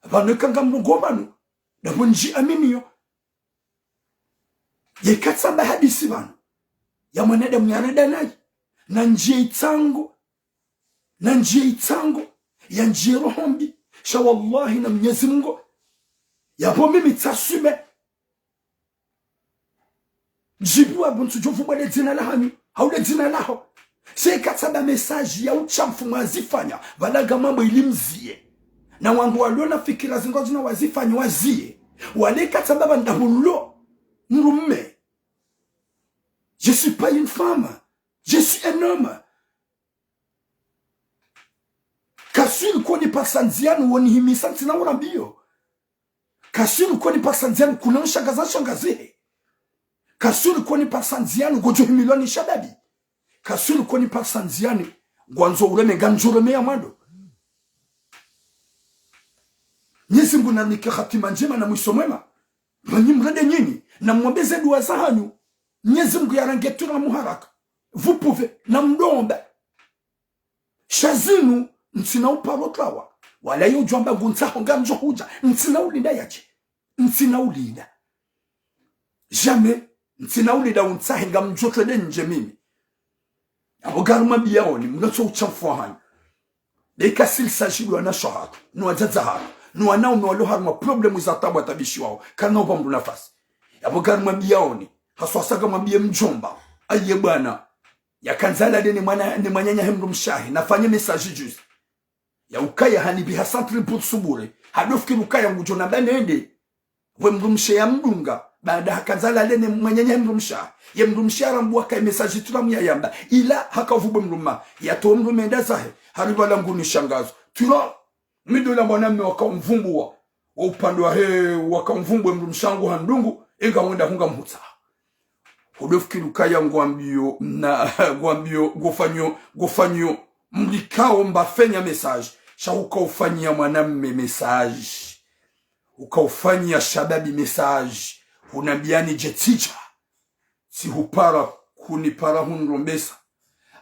Pvanu eka ngamlongo pvanu. Ndapvo ndji aminiyo. Yeka tsamba hadisi pvanu. Ya mwanadamu ya reda nayi. Na ndjiye itsango. Na ndjiye itsango. Ya ndjiye roho mbi. Sha wallahi na Mnyezi Mungu. Yapvo mimi tsasume. Djibu wa buntu djovu bwa le dzina la hanyu. Hau le dzina laho. Sha eka tsamba message ya ushamfu mwazifanya. Pvala ngamambo ili mziye. Na wangu walo na fikira zingo zina wazifanya waziye. Wale eka tsamba pvanu ndapvo lo. Mdrume. Je suis pas une femme. Je suis un homme. Kaswili koni parisa ndziani wonihimisa ntsina urambiyo. Kaswili koni parisa ndziani kuna nshangaza nshangazihe. Kaswili koni parisa ndziani ngodjo himilwa ni shababi. Kaswili koni parisa ndziani ngwandzo ureme ngamdjo reme ya mwando. Mnyezi Mungu nanike hatima ndjema na mwiso mwema. Pvanyi mrende nyinyi, na mwombe ze dua za hanyu. Mnyezi Mungu ya range tura muharaka. Vous pouvez, na mdomba. Sha zinu, ntsina uparo twawa. Wala yo djwamba ngu ntsaho ngamdjo hudja. Ntsina ulinda yadje. Ntsina ulinda. Jamais. Ntsina ulinda untsahe ngamdjo twende ndje mimi. Yapvo ngari mwambiyaoni, mlotso ushamfu wa hanyu. Ndeka s'il s'agit de wanashe hatru, no wadzadze hatru, no wanaume walo harumwa problème za tabu watabishiwao, kana upva mdru nafasi. Yapvo ngari mwambiyaoni, haswa sa ngamwambiye mdjomba, aye bwana, yakandza lale ne mwana, ne mwananya he mdrumshe wahe, nafanye message juzi. Ya ukaya hanipviha centre bourse bure, hado fikiri ukaya ngudjo namba nende. We mdrumshe ya mdunga, baada hakandza lale ne mwananya he mdrumshe wahe. Ye mdrumshe wahe harambuwa ka message tula muyayamba. Ila haka uvubwe mdrume, yatowe mdrume yende zahe, haripvala nguni shangazo. Tula, mi ndo la mwanamme waka umvumbuwa. Wa upande wahe waka umvumbuwa mdrumshe wangu ha ndungu, inga wenda hunga mhutsa. Hudo fikiri ukaya ngwambiyo, na, ngwambiyo, ngufanyo, ngufanyo, mlikao mbafenya message, sha uka ufanyia mwanamme message. Uka ufanyia shababi message, hunambiani dje tsidja. Tsi hupara, hunipara hunrombesa.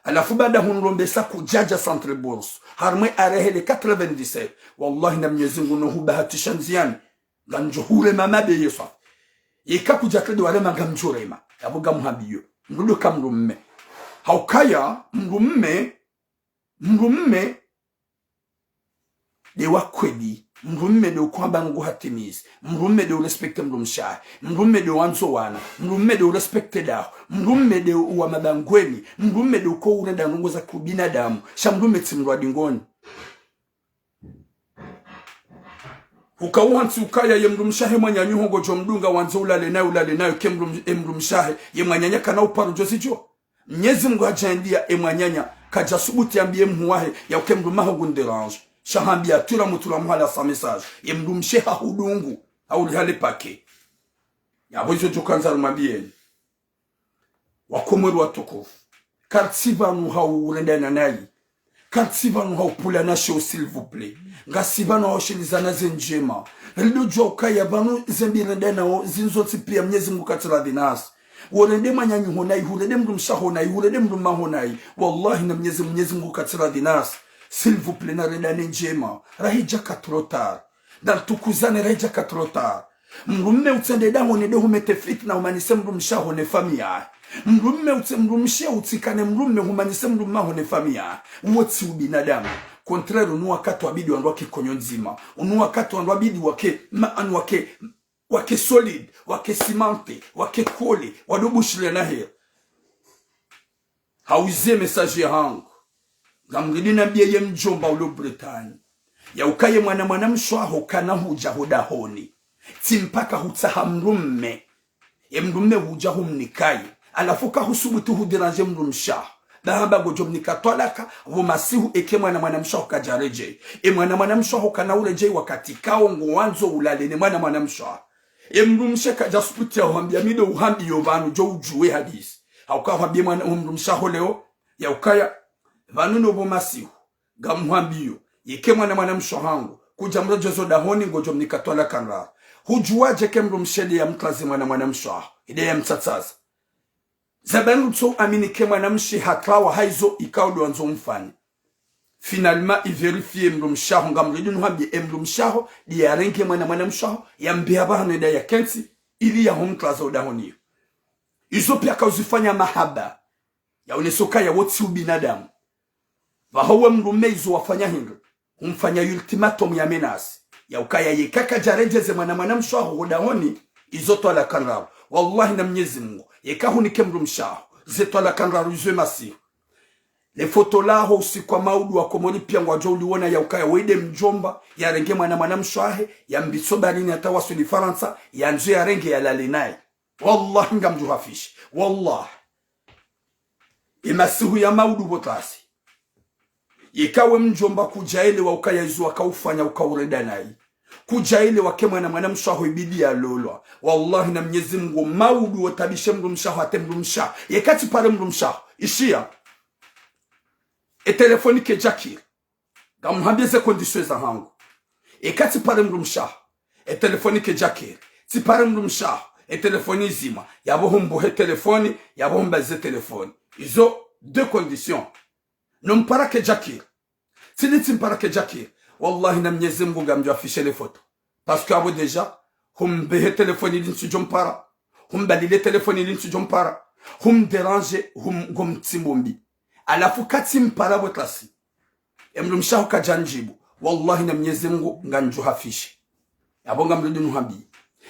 Halafu baada hunrombesa kudjadja centre bourse. Harumwa ye année quatre-vingt-dix-sept. Wallahi na Mnyezi Mungu no hubahatisha ndziani. Ngamdjo hurema mabeye swafi. Yeka kudja trende warema ngamdjo rema. Yapvo ngamhambiyo. Mdru ndo ka mdrume. Haukaya, mdrume, mdrume, nde wa kweli. Mdrume nde ukwamba nguhatimizi. Mdrume nde urespecte mdrumshe wahe. Mdrume nde wandzo wana. Mdrume nde urespecte daho. Mdrume nde uwa mabangweni. Mdrume nde uko urenda ndrongo za kibinadamu. Sha mdrume tsi mdru wa dingoni. Uka uhantsi ukaya ye mdrumshe wahe mwananyaho ngodjo mdunga wandzo ulale naye, ulale naye, ke mdrum-, e mdrumshe wahe, ye mwananya kana uparo djo zidjo. Mnyezi Mungu hadjaandiya e mwananya, kadja subuti yambiye mhu wahe, ya uke mdrume waho ngu ndérange. Sha hambiya tula mutula muhala sa message. Ye mdrumshe hahudungu, hauli hale pake. Yapvo izo djo kandza rumwambiyeni. Wakomori watukufu. Kartsi pvanu ha urendana nayi. Kartsi pvanu ha upvulana sheo, s'il vous plaît. Ngasi pvanu ha ushilizana ze ndjema. Rido djuwa ukaya pvanu ze mbi rendanao, zinu zontsi piya Mnyezi Mungu katsi radhi nasi. Worende mwananyaho nayi, hurende mdrumshe waho nayi, hurende mdrume waho nayi. Wallahi na Mnyezi, Mnyezi Mungu katsi radhi nasi. S'il vous plaît, na rendane ndjema. Rahidja ka trop tard. Na ritukuzane rahidja ka trop tard. Mdrume utsende dahoni nde humete fitna humanise mdrumshe waho ne famiyi yahe. Mdrume utse, mdrumshe utsikane mdrume humanise mdrume waho ne famiyi yahe. Uwo tsi ubinadamu. Contraire, unu wakati wabidi wandru wake konyo ndzima. Unu wakati wandru wabidi wake, ma, anu wake, wake solide, wake cimenté, wake collé, wado bushile na hera. Hauziye message yahangu. Ngamridi nambiye ye mdjomba ulo Bretagne. Ya ukaye mwana mwanamshe waho kana hudja ho dahoni. Tsi mpaka hutsaha mdrume. Ye mdrume hudja humnikaye. Halafu kahusubutu hudéranger mdrumshe waho. Ba hamba ngodjo mnika twalaka, pvo masihu eke mwana mwanamshe waho kadjaredjeyi. E mwana mwanamshe waho kana uredjeyi wakati kawo ngwandzo ulale ne mwana mwanamshe waho. E mdrumshe kadjasubutu ya huhambiya mi ndo uhambiyo pvanu djo udjuwe hadisi. Hauka hwambie mwana, mdrumshe waho leo, ya ukaya, pvanu no pvo masihu, ngamhwambio, yeka mwana mwanamshe wahangu, kudja mredjeze ho dahoni ngodjo mnika twalaka ndraru. Hudjuwadje yeka mdrumshe nde ya mtraze mwana mwanamshe waho, nde ya mtsatsaza. Zabani utso amini yeka mwanamshe hatrawa haizo ikao ndo wandzo mfanye. Finalement, ivérifier mdrumshe waho, ngamrudi nuhambie, e mdrumshe waho, nde yarenge mwana mwanamshe waho, yambiha pvahanu nde yakentsi, ili yahumtraza ho dahoni yo. Izo pia kauzifanya mahaba. Yaonesa ukaya wo tsi ubinadamu. Pvaho we mdrume izo wafanya hindri, humfanya ultimatum ya menace. Ya ukaya yeka kadjaredjeze mwana mwanamshe waho ho dahoni, izo twalaka ndraru. Wallahi na Mnyezi Mungu, yeka hunike mdrumshe waho, ze twalaka ndraru izo e masihu. Le foto laho usiku wa maudu wa Komori pia ngwadjo uliona ya ukaya we nde mdjomba, yarenge mwana mwanamshe wahe, yambiso barini hata waswili Farantsa, yandzo yarenge yalale naye. Wallahi ngamdjo hafishe. Wallahi. E masihu ya maudu pvo ntasi. Yeka we mdjomba kudjaelewa ukaya izo wakaufanya ukaurenda nayi. Kudjaelewa yeka mwana mwanamshe waho ibidi yalolwa. Wallahi na Mnyezi Mungu maudu wotabishe mdrumshe waho hata mdrumshe waho. Yeka tsipare mdrumshe waho. Ishiya. E telefoni kedjakiri. Ngamhambie ze conditions zahangu. Yeka tsipare mdrumshe waho, e telefoni kedjakiri. Tsipare mdrumshe waho, e telefoni izima. Yapvo humbuhe telefoni, yapvo humbaze telefoni. Izo deux conditions. No mpara kedjakiri. Tsili tsimpara kedjakiri. Wallahi na Mnyezi Mungu ngamdjo afishe le foto. Parce que apvo déjà, humbehe telefoni ili ntsidjo mpara. Humbalile telefoni ili ntsidjo mpara. Humdérange, hum, ngomtsimbo mbi. Halafu katsimpara pvo ntasi. E mdrumshe waho kadjandjibu. Wallahi na Mnyezi Mungu ngamdjo hafishe. Yapvo ngamrudi nuhambie.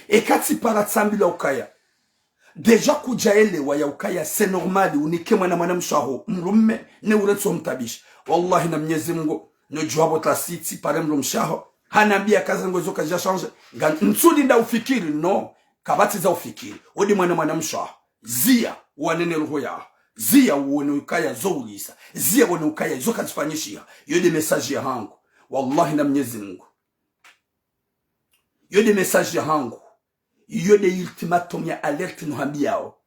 Yeka tsipara tsambilwa ukaya. Déjà kudjaelewa ya ukaya, c'est normal, unike mwana mwanamshe waho, mdrume, ne uretso mtabisha. Wallahi na Mnyezi Mungu, nodjuwa pvo ntasi tsipare mdrumshe waho. Hanambia kaza ngo izo kazidja changer. Nga ntsulinda ufikiri, no. Kapvatsi za ufikiri. Wo nde mwana mwanamshe waho. Ziya, wanene roho yaho. Ziya, uone ukaya zo ulisa. Ziya, uone ukaya zo kazifanyishiha. Yo nde message yahangu. Wallahi na Mnyezi Mungu. Yo nde message yahangu. Iyo nde ultimatum ya alerte nuhambiyawo.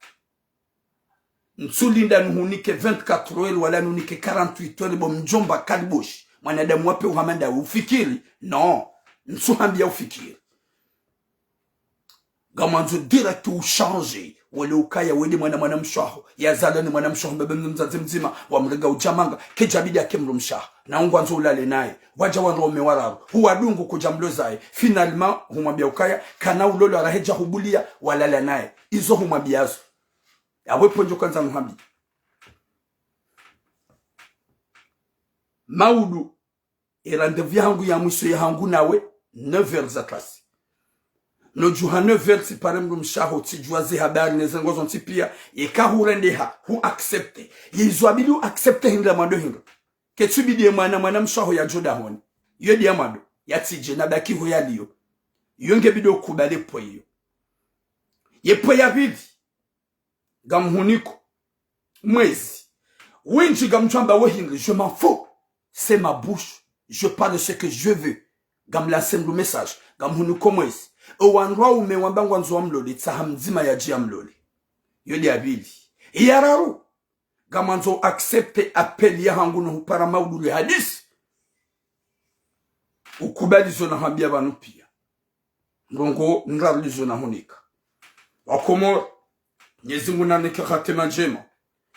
Ntsulinda nuhunike vingt-quatre heures wala nuhunike quarante-huit heures bo mdjomba kaliboshi. Mwanadamu wape uhama ndawe ufikiri. Non. Ntsuhambiya ufikiri. Ngamwandzo direct uchanger. Wele ukaya wende mwana mwanamshe waho. Yazalwa ni mwanamshe waho mbaba mdzadze mdzima. Wamrenga udjamanga. Kedjabidi yake mdrumshe waho. Na ungwandzo ulale naye. Wadja wandru waume wararu. Huwadungu kudja mlozaye. Finalement, humwambiya ukaya. Kana ulolwa raha hedja hubuliya, walala naye. Izo humwambiyazo. Yawe pvondjo kandza nuhambi. Maudu, e rendez-vous yahangu ya mwiso yahangu nawe, neuf heures za klasi. Nodjuha neuf heures tsipare mdrumshe waho, tsidjuwa ze habari ne ze ndrongo zontsi piya, yeka hurendeha, hu accepter. Ye izo yabidi u accepter hindri ya mwando hindri. Ketsubidi ye mwana, mwanamshe waho yadjo dahoni. Iyo ndi ya mwando, yatsidje nabaki ho yaliyo. Iyo ngebidi ukubali pvo iyo. Ye pvo ya pvili. Ngamhuniko mwezi. Wendji ngamdjwamba we hindri, je m'en fous. C'est ma bouche. Je parle ce que je veux. Ngamlanse mdru message. Ngamhuniko mwezi. Owandru waume wamba ngwandzo wamlole, tsaha mdzima yadje yamlole. Iyo ndi ya pvili. Iya raru. Ngamwandzo accepter appel yahangu no hupara maudu le hadisi. Ukubali zo nahambiya pvanu piya. Ndrongo ndraru ndizo nahunika. Wakomori, Mnyezi Mungu narinike khatima ndjema.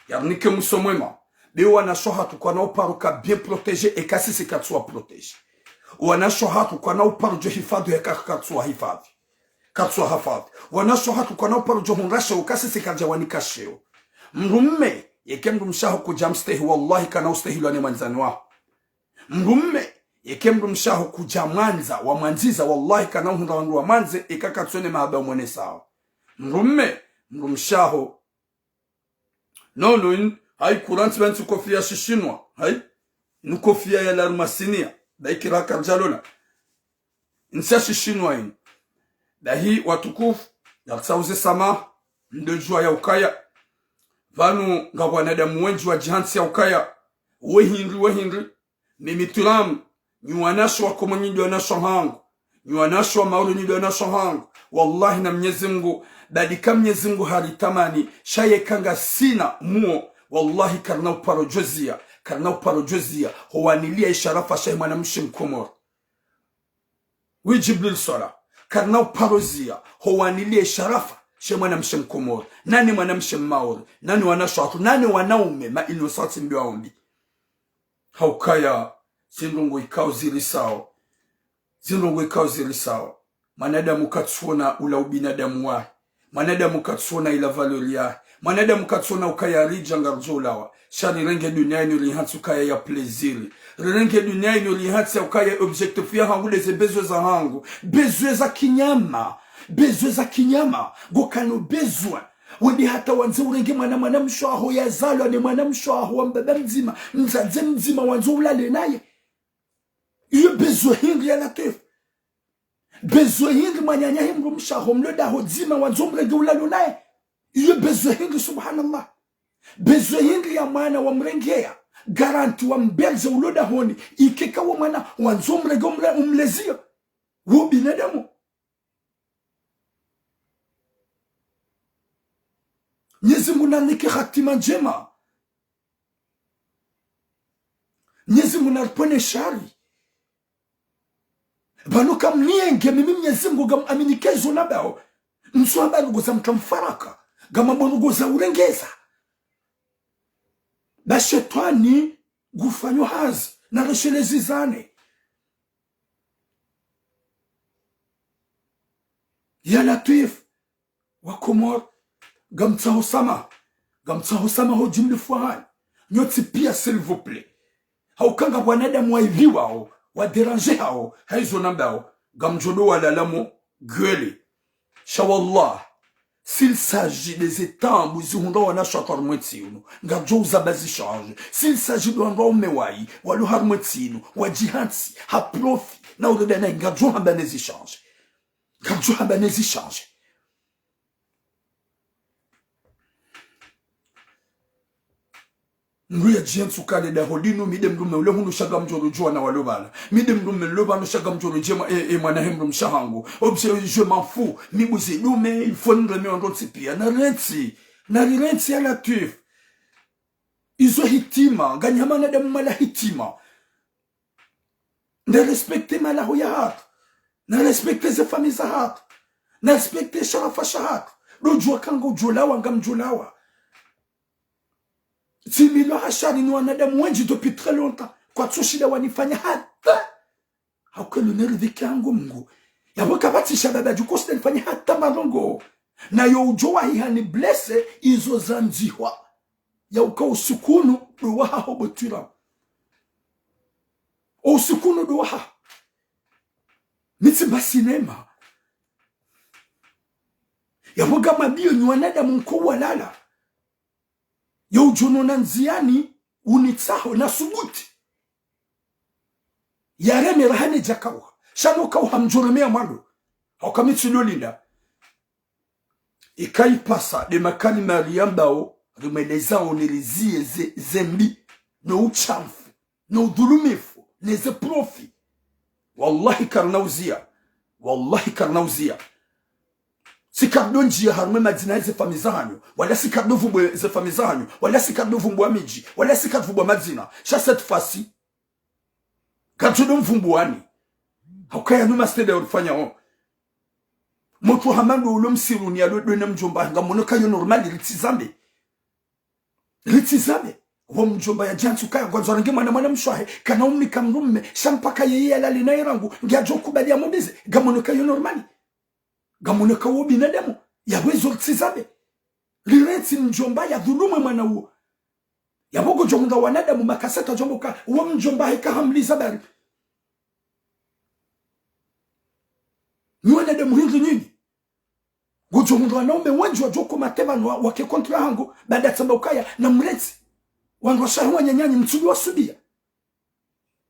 Yarinike mwiso mwema. Be wanashe wahatru kwana uparo ka bien protégé, eka sisi katsuwa protégé. Wanashe wahatru kwana uparo djo hifadhwi, eka katsuwahifadhwi. Katsuwahafadhwi. Wanashe wahatru kwana uparo djo hundra sheo, eka sisi kadjawanika sheo. Mdrume, yeke mdrumshe waho kudjamstehi, wallahi kana ustehilwa ne mwandzani waho. Mdrume, yeke mdrumshe waho kudjamwandza, wamwandziza, wallahi kana uhundra wandru wamwandze, eka katsina mahaba umwonesao. Mdrume, mdrumshe waho. Nono inu, hayi kurantsi pvanu ntsi kofiya shishinwa, hayi. Inu kofiya ya larumasinia, bayi kira karidjalona. Ntsi ya shishinwa inu. Bahi watukufu, yarisauze samaha, ndo djuwa ya ukaya. Pvanu nga wanadamu wendji wadjihantsi ya ukaya. We hindri, we hindri. Mimi tulamu, nyi wanashe wa Komori nyi ndo wanashe wahangu. Nyi wanashe wa Maore nyi ndo wanashe wahangu. Wallahi na Mnyezi Mngu, badi ka Mnyezi Mngu haritamani, sha yeka ngasina muo, wallahi karina uparo djozia, karina uparo djozia, ho waniliya isharafa sha mwanamshe Mkomori. Wi Djibril Sola, karina uparo zia, ho waniliya isharafa sha mwanamshe Mkomori, nani mwanamshe Mmaore, nani wanashe watru, nani wanaume, ma innocents mbi wa ombi. Haukaya, zindrongo ikao zirisao, zindrongo ikao zirisao. Mwanadamu katsuona ula ubinadamu wahe. Mwanadamu katsuona ila valeur yahe. Mwanadamu katsuona ukaya ridja ngaridjo ulawa. Sha rirenge dunia inu rihantsi ukaya ya plaisir. Rirenge dunia inu rihantsi ukaya objectif yahangu ndeze besoin zahangu. Besoin za kinyama. Besoin za kinyama. Ngo kana besoin. Wende hata wandze urenge mwana, mwanamshe waho yazalwa ne mwanamshe waho wa mbaba mdzima, mdzadze mdzima wandzo ulale naye. Iyo besoin hindri ya Latwif? Besoin hindri mwananyahe mdrumshe waho mlodaho dzima wandzo mrenge ulalo naye? Iyo besoin hindri, subhanallah? Besoin hindri ya mwana wamrengeya, garantie wamberze ulodahoni, ikeka wo mwana wandzo mrenge umle-, umleziyo? Wo binadamu. Mnyezi Mngu nanike hatima ndjema. Mnyezi Mngu naripvwene shari. Pvanu kamnienge mimi Mnyezi Mngu ngamwaminike zo nambao. Ntsu amba ndrongo za mtramfaraka, ngamambo ndrongo za urengeza. Ba shetwani ngufanyo hazi, nareshelezizane. Ya Latwif, wa Komori, ngamtsaho samaha, ngamtsaho samaha ho djimlifu hanyu. Nyontsi pia, s'il vous plaît. Hauka nga wanadamu waidhiwao, wadérangéhao, ha izo nambao, ngamdjo ndo walala mo gueule. Sha wallah, s'il s'agit de ze taabu zihundra wanashe watru harumwa entsi inu, ngadjo uzamba zi change. S'il s'agit de wandru waume wayi, walo harumwa entsi inu, wadjihantsi, ha profit, na urenda nayi, ngadjo hamba ne zi change. Ngadjo hamba ne zi change. Mdru yadjihantsi ukaya le daho linu, mi nde mdrume ule hunu sha ngamdjo rodjuwa na walo pvala. Mi nde mdrume nilo pvanu sha ngamdjo rodjuwa mwa-, e, e, mwana he mdrumshe wahangu. Obje, je m'en fous. Mi buzi dume, il faut nireme wandru wontsi pia. Narirentsi. Narirentsi ya Latwif. Izo hitima. Nganyi ha mwanadamu mala hitima. Narespecte malaho yahatru. Narespecte ze famille zahatru. Narespecte sharafa shahatru. Ndo udjuwa ka ngodjo ulawa, ngamdjo ulawa. Tsimilwa ha shari ni wanadamu wendji depuis très longtemps. Kwatsu shinda wanifanya hata. Hauka ilo ne riziki yahangu Mngu. Yapvo kapvatsi sha baba dju ko shinda nifanya hata mba ndrongo. Na yo udjo wahi hani blessé izo zandzihwa. Yauka usiku unu ndo wahaho botwira. Usiku unu ndo wahaho. Mi tsimba cinéma. Yapvo ngamwambiyo nyi wanadamu nko walala. Yo udjo nona ndziani unitsaho na subuti. Yareme raha ne djakauha. Sha no kauha mdjo remeya mwando. Hauka mi tsi ndo linda. Ika ipasa nde makalima riyambao, rimwelezao neriziye ze, ze mbi, no utshafu, no udhulumifu, ne ze profit. Wallahi karina uziya. Wallahi karina uziya. Si kardo ndjiya harumwa madzina ya ze famille zahanyu. Wala si kardo vumbwe ze famille zahanyu. Wala si kardo vumbwa midji. Wala si kardo vumbwa madzina. Sha cette fois-ci, ngarudjo ndo mvumbuwani. Haukaya numa stede ya urifanyao. Mutru hama ndo ulo msiruni yalo ndo na mdjomba, ngamono ka yo normal, ritsizambe. Ritsizambe. Wo mdjomba yadjihantsi ukaya ngwandzo arenge mwana, mwanamshe wahe, kana umnika mdrume, sha mpaka yeye yalale naye rangu, nge yadjo kubali ya mumbize, ngamono ka yo normal. Ngamono ka wo binadamu, yapvo izo ritsizambe. Rirentsi mdjomba yadhulumu mwana uwo. Yapvo ngodjo hundra wanadamu makaseta djombo ka, wo mdjomba heka hamliza bari. Nyi wanadamu hindri nyinyi. Ngodjo hundra wanaume wendji wadjo ko matebano wa, wake kontra hangu, baada tsamba ukaya na mrentsi. Wandru washahe wananyanyi mtsudi wasubiya.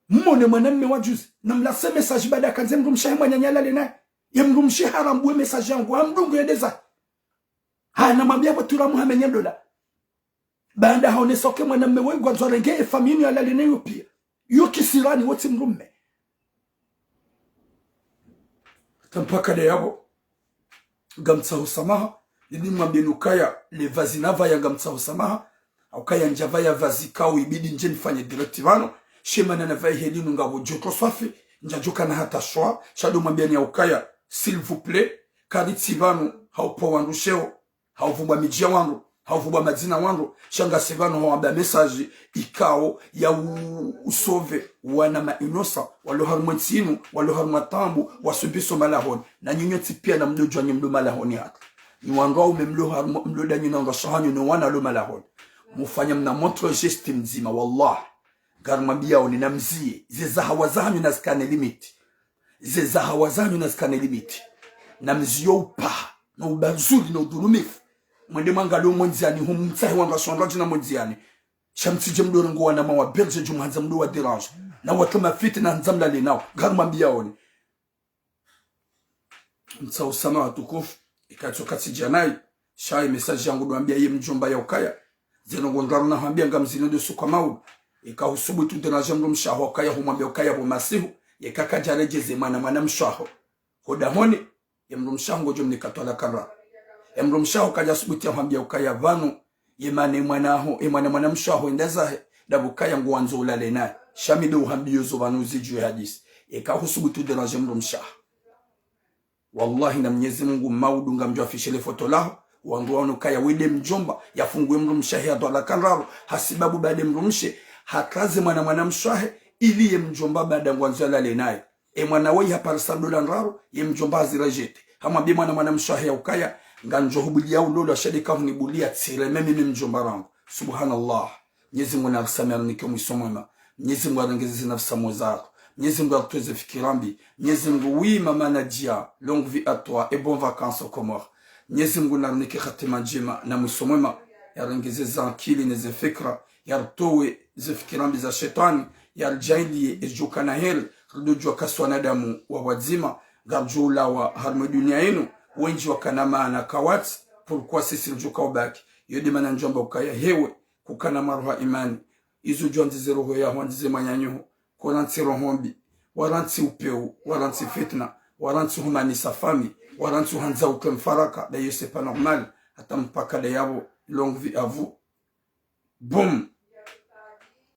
Mmone mwanamme wa juzi, na mlase message baada kandze mdrumshe wahe mwananya alale naye. Ye mdrumshe harambuwe message yangu, hamdungu yende zahe. Ha, na mwambiya pvo turamu hamenye ndola. Baanda haonesa uke mwanamme we ngwandzo arenge e famille inu yalale nayo pia. Yo kisirani wo tsi mdrume. Hata mpaka nde yapvo. ngamtsaho samaha, nini mwambieni ukaya, le vazi navaya ngamtsaho samaha, haukaya ndjavaya vazi ikao ibidi ndje nifanye direct pvanu, she mana navaya helinu ngapvo joto swafi, ndjadjokana hata shwa, sha ndo mwambieni haukaya, s'il vous plaît, karitsi pvanu, haupva wandru sheo, hauvubwa midji ya wandru, hauvubwa madzina wandru, sha ngasi pvanu hawamba message ikao ya u-, usauver wana ma innocent, walo harumwa ntsi inu, walo harumwa taabu, wasubiso malahoni. Na nyinyi tsi pia na mdodjwa nyi mlo malahoni hata. Nyi wandru waume mlo harumwa, mlo danyi na wandru washe hanyu no wana walo malahoni. Mufanya mna montre geste mdzima, wallah. Ngarimwambiaoni na mzie, ze zahawa zahanyu na zikane limite. Ze zahawa zahanyu na zikane limite. Na mzie upvaha, na ubazuli, na udhulumifu. Mwende mwangalie omo ndziani, humtsahe wandru washe wandru wadjina omo ndziani. Sha mtsidje mdo rengo wana ma wa Belge dju mhandza mdo wa déranger. Na wandru ma fitina handza mlale nao. Ngarimwambiaoni. Mtsaho samaha watukufu, ikatso katsidja nayi, sha ye message yangu ndo wambia ye mdjomba ya ukaya. Zeno ngo ndraru nahwambia ngamzino ndo suka maudu. Ika husubutu déranger mdrumshe waho ukaya humwambia ukaya pvo masihu, yeka kadjaredjeze mwana mwanamshe waho ho dahoni, ye mdrumshe waho ngodjo mnika twalaka ndraru. Ye mdrumshe waho kadja subutu yahwambia ukaya pvanu, ye mana ye mwana waho, ye mwana mwanamshe waho yende zahe, ndapvo ukaya nguwandzo ulale naye. Sha mi ndo uhambio zo pvanu zidjuwe hadisi. Eka husubutu déranger mdrumshe waho. Wallahi na Mnyezi Mungu maudu ngamdjo afishe le foto laho, wandru waone ukaya wende mdjomba, yafunguwe mdrumshe wahe ya twalaka ndraru, hasibabu baada ye mdrumshe, hatraze mwana mwanamshe wahe, ili ye mdjomba baada nguwandzo yalale naye. E mwana waye haparisa ndola ndraru, ye mdjomba hazirejeter. Hamwambie mwana mwanamshe wahe ya ukaya, ngamdjo hubulia ulolo, sha eka hunibulia tsireme mimi mdjomba rangu. Subhanallah. Mnyezi Mungu narisamehe, yarinike mwiso mwema. Mnyezi Mungu yarengeze ze nafsi za moza yatru. Mnyezi Mungu yaritowe ze fikira mbi. Mnyezi Mungu, oui, maman Nadia, longue vie à toi et bonnes vacances aux Comores. Mnyezi Mungu narinike hatima ndjema na mwiso mwema. Yarengeze ze ankili ne ze fikira. Yaritowe ze fikira mbi za shetwani. Yaridjaanlie ezidjokana heri. Ridodjuwa kasi wanadamu wa pvwadzima. Ngaridjo ulawa harumwa dunia inu. Wendji wakana maana kawatsi. Pourquoi sisi ridjoka ubaki? Yo nde mana ndjomba ukaya hewe. Kukana maroha imani. Izo djo wandzize roho yaho, wandzize mwananyaho. Korantsi roho mbi. Warantsi upeu, warantsi fitna, warantsi humanisa fami, warantsi uhandza utre mfaraka, d'ailleurs c'est pas normal, hata mpaka nde yapvo, longue vie à vous. Boum.